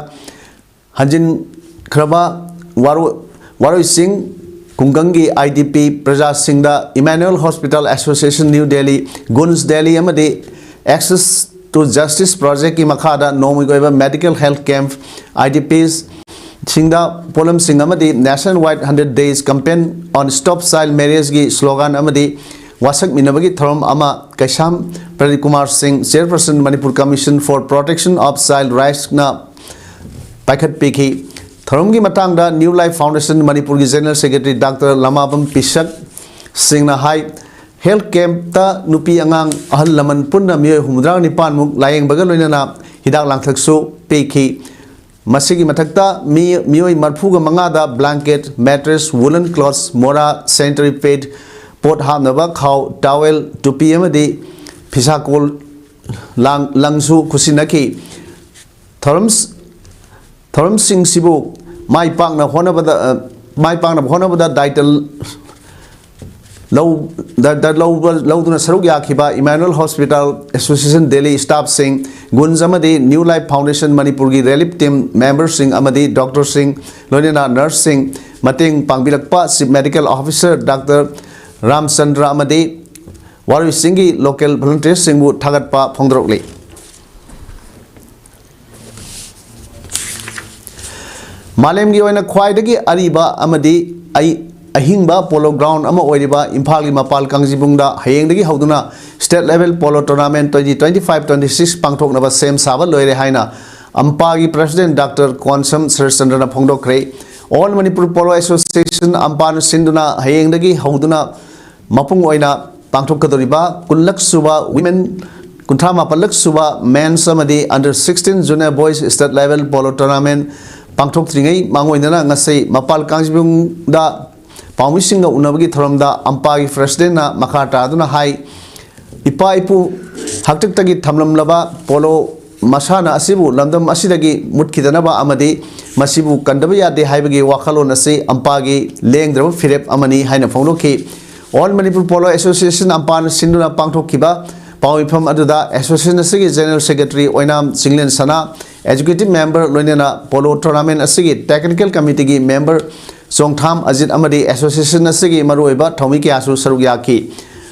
ꯍꯟꯖꯤꯟꯈ꯭ꯔꯕ ꯋꯥꯔꯣ-, ꯋꯥꯔꯣꯏꯁꯤꯡ ꯈꯨꯡꯒꯪꯒꯤ ꯑꯥꯏ ꯗꯤ ꯄꯤ ꯄ꯭ꯔꯖꯥꯁꯤꯡꯗ Emmanuel hospital association New Delhi, Goonj Delhi ꯑꯃꯗꯤ ꯑꯦꯛꯁꯦꯁ ꯇꯨ ꯖꯁꯇꯤꯁ ꯄ꯭ꯔꯣꯖꯦꯛꯀꯤ ꯃꯈꯥꯗ ꯅꯣꯡꯃꯒꯤ ꯑꯣꯏꯕ medical health camp, I D ꯄꯤꯁꯤꯡꯗ ꯄꯣꯠꯂꯝꯁꯤꯡ ꯑꯃꯗꯤ Nationwide hundred days campaign on stop child marriageꯒꯤ ꯁ꯭ꯂꯣꯒꯥꯟ ꯑꯃꯗꯤ ꯋꯥꯁꯛꯃꯤꯟꯅꯕꯒꯤ ꯊꯧꯔꯝ ꯑꯃ ꯀꯩꯁꯥꯝ ꯄ꯭ꯔꯗꯤꯞ ꯀꯨꯃꯥꯔ ꯁꯤꯡ, Chairperson Manipur Commission for Protection of Child Rightsꯅ ꯄꯥꯏꯈꯠꯄꯤꯈꯤ꯫ ꯊꯧꯔꯝꯒꯤ ꯃꯇꯥꯡꯗ ꯅ꯭ꯌꯨ ꯂꯥꯏꯐ ꯐꯥꯎꯟꯗꯦꯁꯟ ꯃꯅꯤꯄꯨꯔꯒꯤ ꯖꯦꯅꯔꯦꯜ ꯁꯦꯀ꯭ꯔꯦꯇꯔꯤ ꯗꯥꯛꯇꯔ ꯂꯃꯥꯕꯝ ꯄꯤꯁꯛ ꯁꯤꯡꯅ ꯍꯥꯏ, ꯍꯦꯜꯊ ꯀꯦꯝꯞꯇ ꯅꯨꯄꯤ ꯑꯉꯥꯡ ꯑꯍꯜ ꯂꯃꯟ ꯄꯨꯟꯅ ꯃꯤꯑꯣꯏ ꯍꯨꯝꯐꯨꯇꯔꯥ ꯅꯤꯄꯥꯟꯃꯨꯛ ꯂꯥꯌꯦꯡꯕꯒ ꯂꯣꯏꯅꯅ ꯍꯤꯗꯥꯛ ꯂꯥꯡꯊꯛꯁꯨ ꯄꯤꯈꯤ꯫ ꯃꯁꯤꯒꯤ ꯃꯊꯛꯇ ꯃꯤ-, ꯃꯤꯑꯣꯏ ꯃꯔꯤꯐꯨꯒ ꯃꯉꯥꯗ blanket, mattress, woolen clothes, ꯃꯣꯔꯥ, sanitary pad, ꯄꯣꯠ ꯍꯥꯞꯅꯕ ꯈꯥꯎ, towel, ꯇꯨꯄꯤ ꯑꯃꯗꯤ ꯐꯤꯁꯥꯀꯣꯜ ꯂꯥꯡ-, ꯂꯪꯁꯨ ꯈꯨꯠꯁꯤꯟꯅꯈꯤ꯫ ꯊꯧꯔꯝ-, ꯊꯧꯔꯝꯁꯤꯡꯁꯤꯕꯨ ꯃꯥꯏ ꯄꯥꯛꯅ ꯍꯣꯠꯅꯕꯗ, ꯑ, ꯃꯥꯏ ꯄꯥꯛꯅꯕ ꯍꯣꯠꯅꯕꯗ ꯗꯥꯏꯇ ꯂꯧ-, ꯗ-, ꯗ ꯂꯧꯕ-, ꯂꯧꯗꯨꯅ ꯁꯔꯨꯛ ꯌꯥꯈꯤꯕ Emmanuel Hospital Association Delhi staffꯁꯤꯡ, ꯒꯨꯟꯖ ꯑꯃꯗꯤ New Life Foundation ꯃꯅꯤꯄꯨꯔꯒꯤ relief team memberꯁꯤꯡ ꯑꯃꯗꯤ doctorꯁꯤꯡ, ꯂꯣꯏꯅꯅ nurseꯁꯤꯡ, ꯃꯇꯦꯡ ꯄꯥꯡꯕꯤꯔꯛꯄ Chief Medical Officer Doctor ꯔꯥꯝꯆꯟꯗ꯭ꯔ ꯑꯃꯗꯤ ꯋꯥꯔꯣꯏꯁꯤꯡꯒꯤ local volunteersꯁꯤꯡꯕꯨ ꯊꯥꯒꯠꯄ ꯐꯣꯡꯗꯣꯔꯛꯂꯤ꯫ ꯃꯥꯂꯦꯝꯒꯤ ꯑꯣꯏꯅ ꯈ꯭ꯋꯥꯏꯗꯒꯤ ꯑꯔꯤꯕ ꯑꯃꯗꯤ ꯑꯩ-, ꯑꯍꯤꯡꯕ polo ground ꯑꯃ ꯑꯣꯏꯔꯤꯕ ꯏꯝꯐꯥꯜꯒꯤ ꯃꯄꯥꯜ ꯀꯥꯡꯖꯤꯕꯨꯡꯗ ꯍꯌꯦꯡꯗꯒꯤ ꯍꯧꯗꯨꯅ state level polo tournament twenty twenty-five twenty-six ꯄꯥꯡꯊꯣꯛꯅꯕ ꯁꯦꯝ ꯁꯥꯕ ꯂꯣꯏꯔꯦ ꯍꯥꯏꯅ ꯑꯝꯄꯥꯒꯤ president Doctor Konsam ꯁꯔꯠꯆꯟꯗ꯭ꯔꯅ ꯐꯣꯡꯗꯣꯛꯈ꯭ꯔꯦ꯫ All Manipur Polo Association ꯑꯝꯄꯥꯅ ꯁꯤꯟꯗꯨꯅ ꯍꯌꯦꯡꯗꯒꯤ ꯍꯧꯗꯨꯅ ꯃꯄꯨꯡ ꯑꯣꯏꯅ ꯄꯥꯡꯊꯣꯛꯀꯗꯧꯔꯤꯕ ꯀꯨꯟꯂꯛ ꯁꯨꯕ women, ꯀꯨꯟꯊ꯭ꯔꯥ ꯃꯥꯄꯜꯂꯛ ꯁꯨꯕ men's ꯑꯃꯗꯤ under sixteen junior boys state level polo tournament ꯄꯥꯡꯊꯣꯛꯇ꯭ꯔꯤꯉꯩ ꯃꯥꯡꯑꯣꯏꯅꯅ ꯉꯁꯤ ꯃꯄꯥꯜ ꯀꯥꯡꯖꯤꯕꯨꯡꯗ ꯄꯥꯎꯃꯤꯁꯤꯡꯒ ꯎꯅꯕꯒꯤ ꯊꯧꯔꯝꯗ ꯑꯝꯄꯥꯒꯤ presidentꯅ ꯃꯈꯥ ꯇꯥꯗꯨꯅ ꯍꯥꯏ, ꯏꯄꯥ ꯏꯄꯨ ꯍꯥꯛꯇꯛꯇꯒꯤ ꯊꯝꯂꯝꯂꯕ polo ꯃꯁꯥꯟꯅ ꯑꯁꯤꯕꯨ ꯂꯝꯗꯝ ꯑꯁꯤꯗꯒꯤ ꯃꯨꯠꯈꯤꯗꯅꯕ ꯑꯃꯗꯤ ꯃꯁꯤꯕꯨ ꯀꯟꯗꯕ ꯌꯥꯗꯦ ꯍꯥꯏꯕꯒꯤ ꯋꯥꯈꯜꯂꯣꯟ ꯑꯁꯤ ꯑꯝꯄꯥꯒꯤ ꯂꯦꯡꯗ꯭ꯔꯕ ꯐꯤꯔꯦꯞ ꯑꯃꯅꯤ ꯍꯥꯏꯅ ꯐꯣꯡꯗꯣꯛꯈꯤ꯫ All Manipur Polo Association ꯑꯝꯄꯥꯅ ꯁꯤꯟꯗꯨꯅ ꯄꯥꯡꯊꯣꯛꯈꯤꯕ ꯄꯥꯎꯃꯤꯐꯝ ꯑꯗꯨꯗ association ꯑꯁꯤꯒꯤ general secretary ꯑꯣꯏꯅꯥꯝ ꯆꯤꯡꯂꯦꯟ ꯁꯅꯥ, executive member ꯂꯣꯏꯅꯅ polo tournament ꯑꯁꯤꯒꯤ technical committeeꯒꯤ member ꯆꯣꯡꯊꯥꯝ ꯑꯖꯤꯠ ꯑꯃꯗꯤ association ꯑꯁꯤꯒꯤ ꯃꯔꯨꯑꯣꯏꯕ ꯊꯧꯃꯤ ꯀꯌꯥꯁꯨ ꯁꯔꯨꯛ ꯌꯥꯈꯤ꯫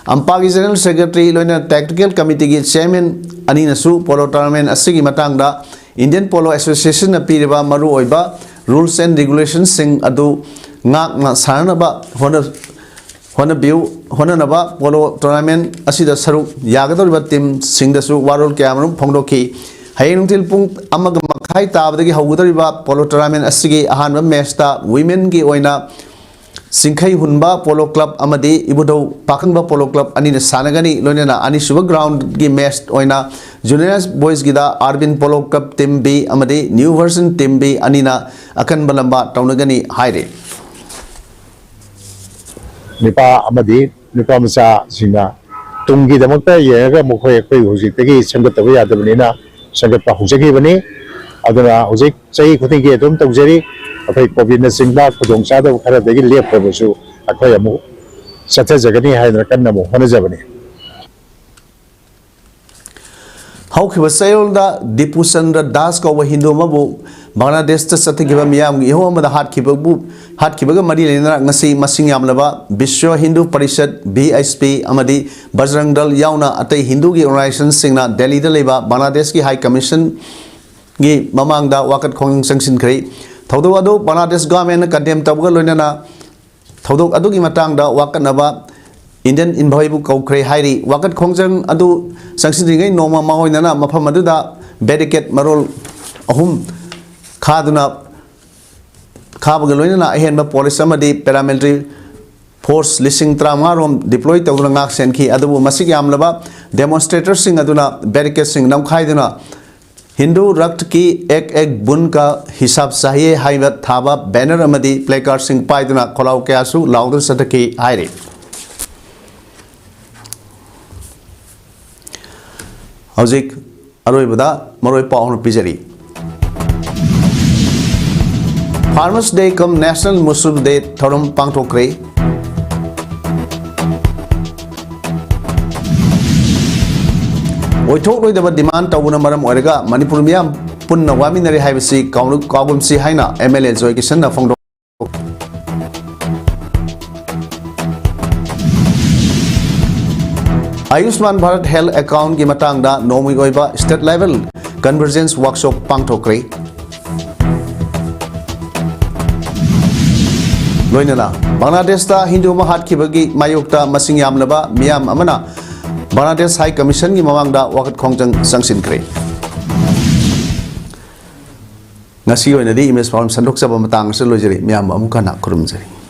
ꯑꯝꯄꯥꯒꯤ general secretary ꯂꯣꯏꯅꯅ technical committeeꯒꯤ chairman ꯑꯅꯤꯅꯁꯨ polo tournament ꯑꯁꯤꯒꯤ ꯃꯇꯥꯡꯗ Indian Polo Associationꯅ ꯄꯤꯔꯤꯕ ꯃꯔꯨꯑꯣꯏꯕ rules and regulationꯁꯤꯡ ꯑꯗꯨ ꯉꯥꯛꯅ ꯁꯥꯟꯅꯅꯕ ꯍꯣꯠꯅ-, ꯍꯣꯠꯅꯕꯤꯌꯨ, ꯍꯣꯠꯅꯅꯕ polo tournament ꯑꯁꯤꯗ ꯁꯔꯨꯛ ꯌꯥꯒꯗꯧꯔꯤꯕ teamꯁꯤꯡꯗꯁꯨ ꯋꯥꯔꯣꯜ ꯀꯌꯥꯃꯔꯨꯝ ꯐꯣꯡꯗꯣꯛꯈꯤ꯫ ꯍꯌꯦꯡ ꯅꯨꯡꯊꯤꯜ ꯄꯨꯡ ꯑꯃꯒ ꯃꯈꯥꯏ ꯇꯥꯕꯗꯒꯤ ꯍꯧꯒꯗꯧꯔꯤꯕ polo tournament ꯑꯁꯤꯒꯤ ꯑꯍꯥꯟꯕ matchꯇ womenꯒꯤ ꯑꯣꯏꯅ ꯆꯤꯡꯈꯩ ꯍꯨꯟꯕ polo club ꯑꯃꯗꯤ ꯏꯕꯨꯙꯧ ꯄꯥꯈꯪꯕ polo club ꯑꯅꯤꯅ ꯁꯥꯟꯅꯒꯅꯤ꯫ ꯂꯣꯏꯅꯅ ꯑꯅꯤꯁꯨꯕ groundꯒꯤ match ꯑꯣꯏꯅ junior boysꯒꯤꯗ Arvin Polo Club team B ꯑꯃꯗꯤ New Version team B ꯑꯅꯤꯅ ꯑꯀꯟꯕ ꯂꯝꯕꯥ ꯇꯧꯅꯒꯅꯤ ꯍꯥꯏꯔꯤ꯫ ꯅꯨꯄꯥ ꯑꯃꯗꯤ ꯅꯨꯄꯥ ꯃꯆꯥꯁꯤꯡꯅ ꯇꯨꯡꯒꯤꯗꯃꯛꯇ ꯌꯦꯡꯉꯒ ꯃꯈꯣꯏ ꯑꯩꯈꯣꯏ ꯍꯧꯖꯤꯛꯇꯒꯤ ꯁꯦꯝꯒꯠꯇꯕ ꯌꯥꯗꯕꯅꯤꯅ ꯁꯦꯝꯒꯠꯄ ꯍꯧꯖꯈꯤꯕꯅꯤ꯫ ꯑꯗꯨꯅ ꯍꯧꯖꯤꯛ ꯆꯍꯤ ꯈꯨꯗꯤꯡꯒꯤ ꯑꯗꯨꯝ ꯇꯧꯖꯔꯤ꯫ ꯑꯩꯈꯣꯏ COVID ꯅꯆꯤꯡꯕ ꯈꯨꯗꯣꯡꯆꯥꯗꯕ ꯈꯔꯗꯒꯤ ꯂꯦꯞꯈ꯭ꯔꯕꯁꯨ ꯑꯩꯈꯣꯏ ꯑꯃꯨꯛ ꯆꯠꯊꯖꯒꯅꯤ ꯍꯥꯏꯗꯅ ꯀꯟꯅ ꯑꯃꯨꯛ ꯍꯣꯠꯅꯖꯕꯅꯤ꯫ ꯍꯧꯈꯤꯕ ꯆꯌꯣꯜꯗ ꯗꯤꯄꯨ ꯆꯟꯗ꯭ꯔ ꯗꯥꯁ ꯀꯧꯕ ꯍꯤꯟꯗꯨ ꯑꯃꯕꯨ ꯕꯪꯒ꯭ꯂꯥꯗꯦꯁꯇ ꯆꯠꯊꯈꯤꯕ ꯃꯤꯌꯥꯝꯒꯤ ꯏꯍꯧ ꯑꯃꯗ ꯍꯥꯠꯈꯤꯕꯕꯨ, ꯍꯥꯠꯈꯤꯕꯒ ꯃꯔꯤ ꯂꯩꯅꯅ ꯉꯁꯤ ꯃꯁꯤꯡ ꯌꯥꯝꯂꯕ Vishwa Hindu Parishad, B H P, ꯑꯃꯗꯤ ꯕꯖꯔꯪ ꯗꯜ ꯌꯥꯎꯅ ꯑꯇꯩ ꯍꯤꯟꯗꯨꯒꯤ ꯑꯣꯔꯒꯅꯥꯏꯖꯦꯁꯟꯁꯤꯡꯅ ꯗꯦꯜꯂꯤꯗ ꯂꯩꯕ ꯕꯪꯒ꯭ꯂꯥꯗꯦꯁꯀꯤ ꯍꯥꯏ ꯀꯃꯤꯁꯟꯒꯤ ꯃꯃꯥꯡꯗ ꯋꯥꯀꯠ ꯈꯣꯡꯖꯪ ꯆꯪꯁꯤꯟꯈ꯭ꯔꯦ꯫ ꯊꯧꯗꯣꯛ ꯑꯗꯨ ꯕꯪꯒ꯭ꯂꯥꯗꯦꯁ ꯒꯚꯔꯟꯃꯦꯟꯠꯅ ꯀꯟꯗꯦꯝ ꯇꯧꯕꯒ ꯂꯣꯏꯅꯅ ꯊꯧꯗꯣꯛ ꯑꯗꯨꯒꯤ ꯃꯇꯥꯡꯗ ꯋꯥꯀꯠꯅꯕ ꯏꯟꯗꯤꯌꯟ ꯏꯟꯚꯣꯏꯕꯨ ꯀꯧꯈ꯭ꯔꯦ ꯍꯥꯏꯔꯤ꯫ ꯋꯥꯀꯠ ꯈꯣꯡꯖꯪ ꯑꯗꯨ ꯆꯪꯁꯤꯟꯗ꯭ꯔꯤꯉꯩ ꯅꯣꯡꯃ ꯃꯥꯡꯑꯣꯏꯅꯅ ꯃꯐꯝ ꯑꯗꯨꯗ ꯕꯦꯔꯤꯀꯦꯗ ꯃꯔꯣꯜ ꯑꯍꯨꯝ ꯈꯥꯗꯨꯅ, ꯈꯥꯕꯒ ꯂꯣꯏꯅꯅ ꯑꯍꯦꯟꯕ ꯄꯨꯂꯤꯁ ꯑꯃꯗꯤ ꯄꯦꯔꯥꯃꯤꯂꯤꯇꯔꯤ ꯐꯣꯔꯁ ꯂꯤꯁꯤꯡ ꯇꯔꯥꯃꯉꯥ ꯔꯣꯝ ꯗꯤꯄ꯭ꯂꯣꯏ ꯇꯧꯗꯨꯅ ꯉꯥꯛ ꯁꯦꯟꯈꯤ꯫ ꯑꯗꯨꯕꯨ ꯃꯁꯤꯡ ꯌꯥꯝꯂꯕ ꯗꯦꯃꯣꯟꯁꯇ꯭ꯔꯦꯇꯔꯁꯤꯡ ꯑꯗꯨꯅ ꯕꯦꯔꯤꯀꯦꯗꯁꯤꯡ ꯅꯝꯈꯥꯏꯗꯨꯅ "ꯍꯤꯟꯗꯨ ꯔꯛꯇ ꯀꯤ ꯑꯦꯛ ꯑꯦꯛ ꯕꯨꯟꯗ ꯀꯥ ꯍꯤꯁꯥꯕ ꯆꯥꯍꯤꯌꯦ" ꯍꯥꯏꯕ ꯊꯥꯕ ꯕꯦꯅꯔ ꯑꯃꯗꯤ ꯄ꯭ꯂꯦꯀꯥꯔꯗꯁꯤꯡ ꯄꯥꯏꯗꯨꯅ ꯈꯣꯜꯂꯥꯎ ꯀꯌꯥꯁꯨ ꯂꯥꯎꯗꯨꯅ ꯆꯠꯊꯈꯤ ꯍꯥꯏꯔꯤ꯫ ꯍꯧꯖꯤꯛ ꯑꯔꯣꯏꯕꯗ ꯃꯔꯨꯑꯣꯏ ꯄꯥꯎ ꯑꯃ ꯄꯤꯖꯔꯤ꯫ Farmers Day cum National Mushroom Day ꯊꯧꯔꯝ ꯄꯥꯡꯊꯣꯛꯈ꯭ꯔꯦ꯫ ꯑꯣꯏꯊꯣꯛꯂꯣꯏꯗꯕ ꯗꯤꯃꯥꯟ ꯇꯧꯕꯅ ꯃꯔꯝ ꯑꯣꯏꯔꯒ ꯃꯅꯤꯄꯨꯔ ꯃꯤꯌꯥꯝ ꯄꯨꯟꯅ ꯋꯥꯃꯤꯟꯅꯔꯦ ꯍꯥꯏꯕꯁꯤ ꯀꯥꯎ-, ꯀꯥꯎꯒꯨꯝꯁꯤ ꯍꯥꯏꯅ ꯑꯦꯝ ꯑꯦꯜ ꯑꯦ ꯖꯣꯏ ꯀꯤꯁꯟꯅ ꯐꯣꯡꯗꯣꯛ-, ꯑꯌꯨꯁꯃꯥꯟ ꯚꯥꯔꯠ ꯍꯦꯜꯊ ꯑꯦꯀꯥꯎꯟꯒꯤ ꯃꯇꯥꯡꯗ ꯅꯣꯡꯃꯒꯤ ꯑꯣꯏꯕ ꯁ꯭ꯇꯦꯠ ꯂꯦꯚꯦꯜ ꯀꯟꯚꯔꯖꯦꯟꯁ ꯋꯥꯔꯛꯁꯣꯞ ꯄꯥꯡꯊꯣꯛꯈ꯭ꯔꯦ꯫ ꯂꯣꯏꯅꯅ ꯕꯪꯒ꯭ꯂꯥꯗꯦꯁꯇ ꯍꯤꯟꯗꯨ ꯑꯃ ꯍꯥꯠꯈꯤꯕꯒꯤ ꯃꯥꯌꯣꯛꯇ ꯃꯁꯤꯡ ꯌꯥꯝꯂꯕ ꯃꯤꯌꯥꯝ ꯑꯃꯅ ꯕꯪꯒ꯭ꯂꯥꯗꯦꯁ ꯍꯥꯏ ꯀꯃꯤꯁꯟꯒꯤ ꯃꯃꯥꯡꯗ ꯋꯥꯀꯠ ꯈꯣꯡꯖꯪ ꯆꯪꯁꯤꯟꯈ꯭ꯔꯦ꯫ ꯉꯁꯤꯒꯤ ꯑꯣꯏꯅꯗꯤ ꯏꯃꯦꯖ ꯄꯥꯎ ꯁꯟꯗꯣꯛꯆꯕ ꯃꯇꯥꯡ ꯑꯁꯤꯗ ꯂꯣꯏꯖꯔꯦ꯫ ꯃꯤꯌꯥꯝꯕꯨ ꯑꯃꯨꯛ ꯍꯟꯅ ꯈꯨꯔꯨꯝꯖꯔꯤ꯫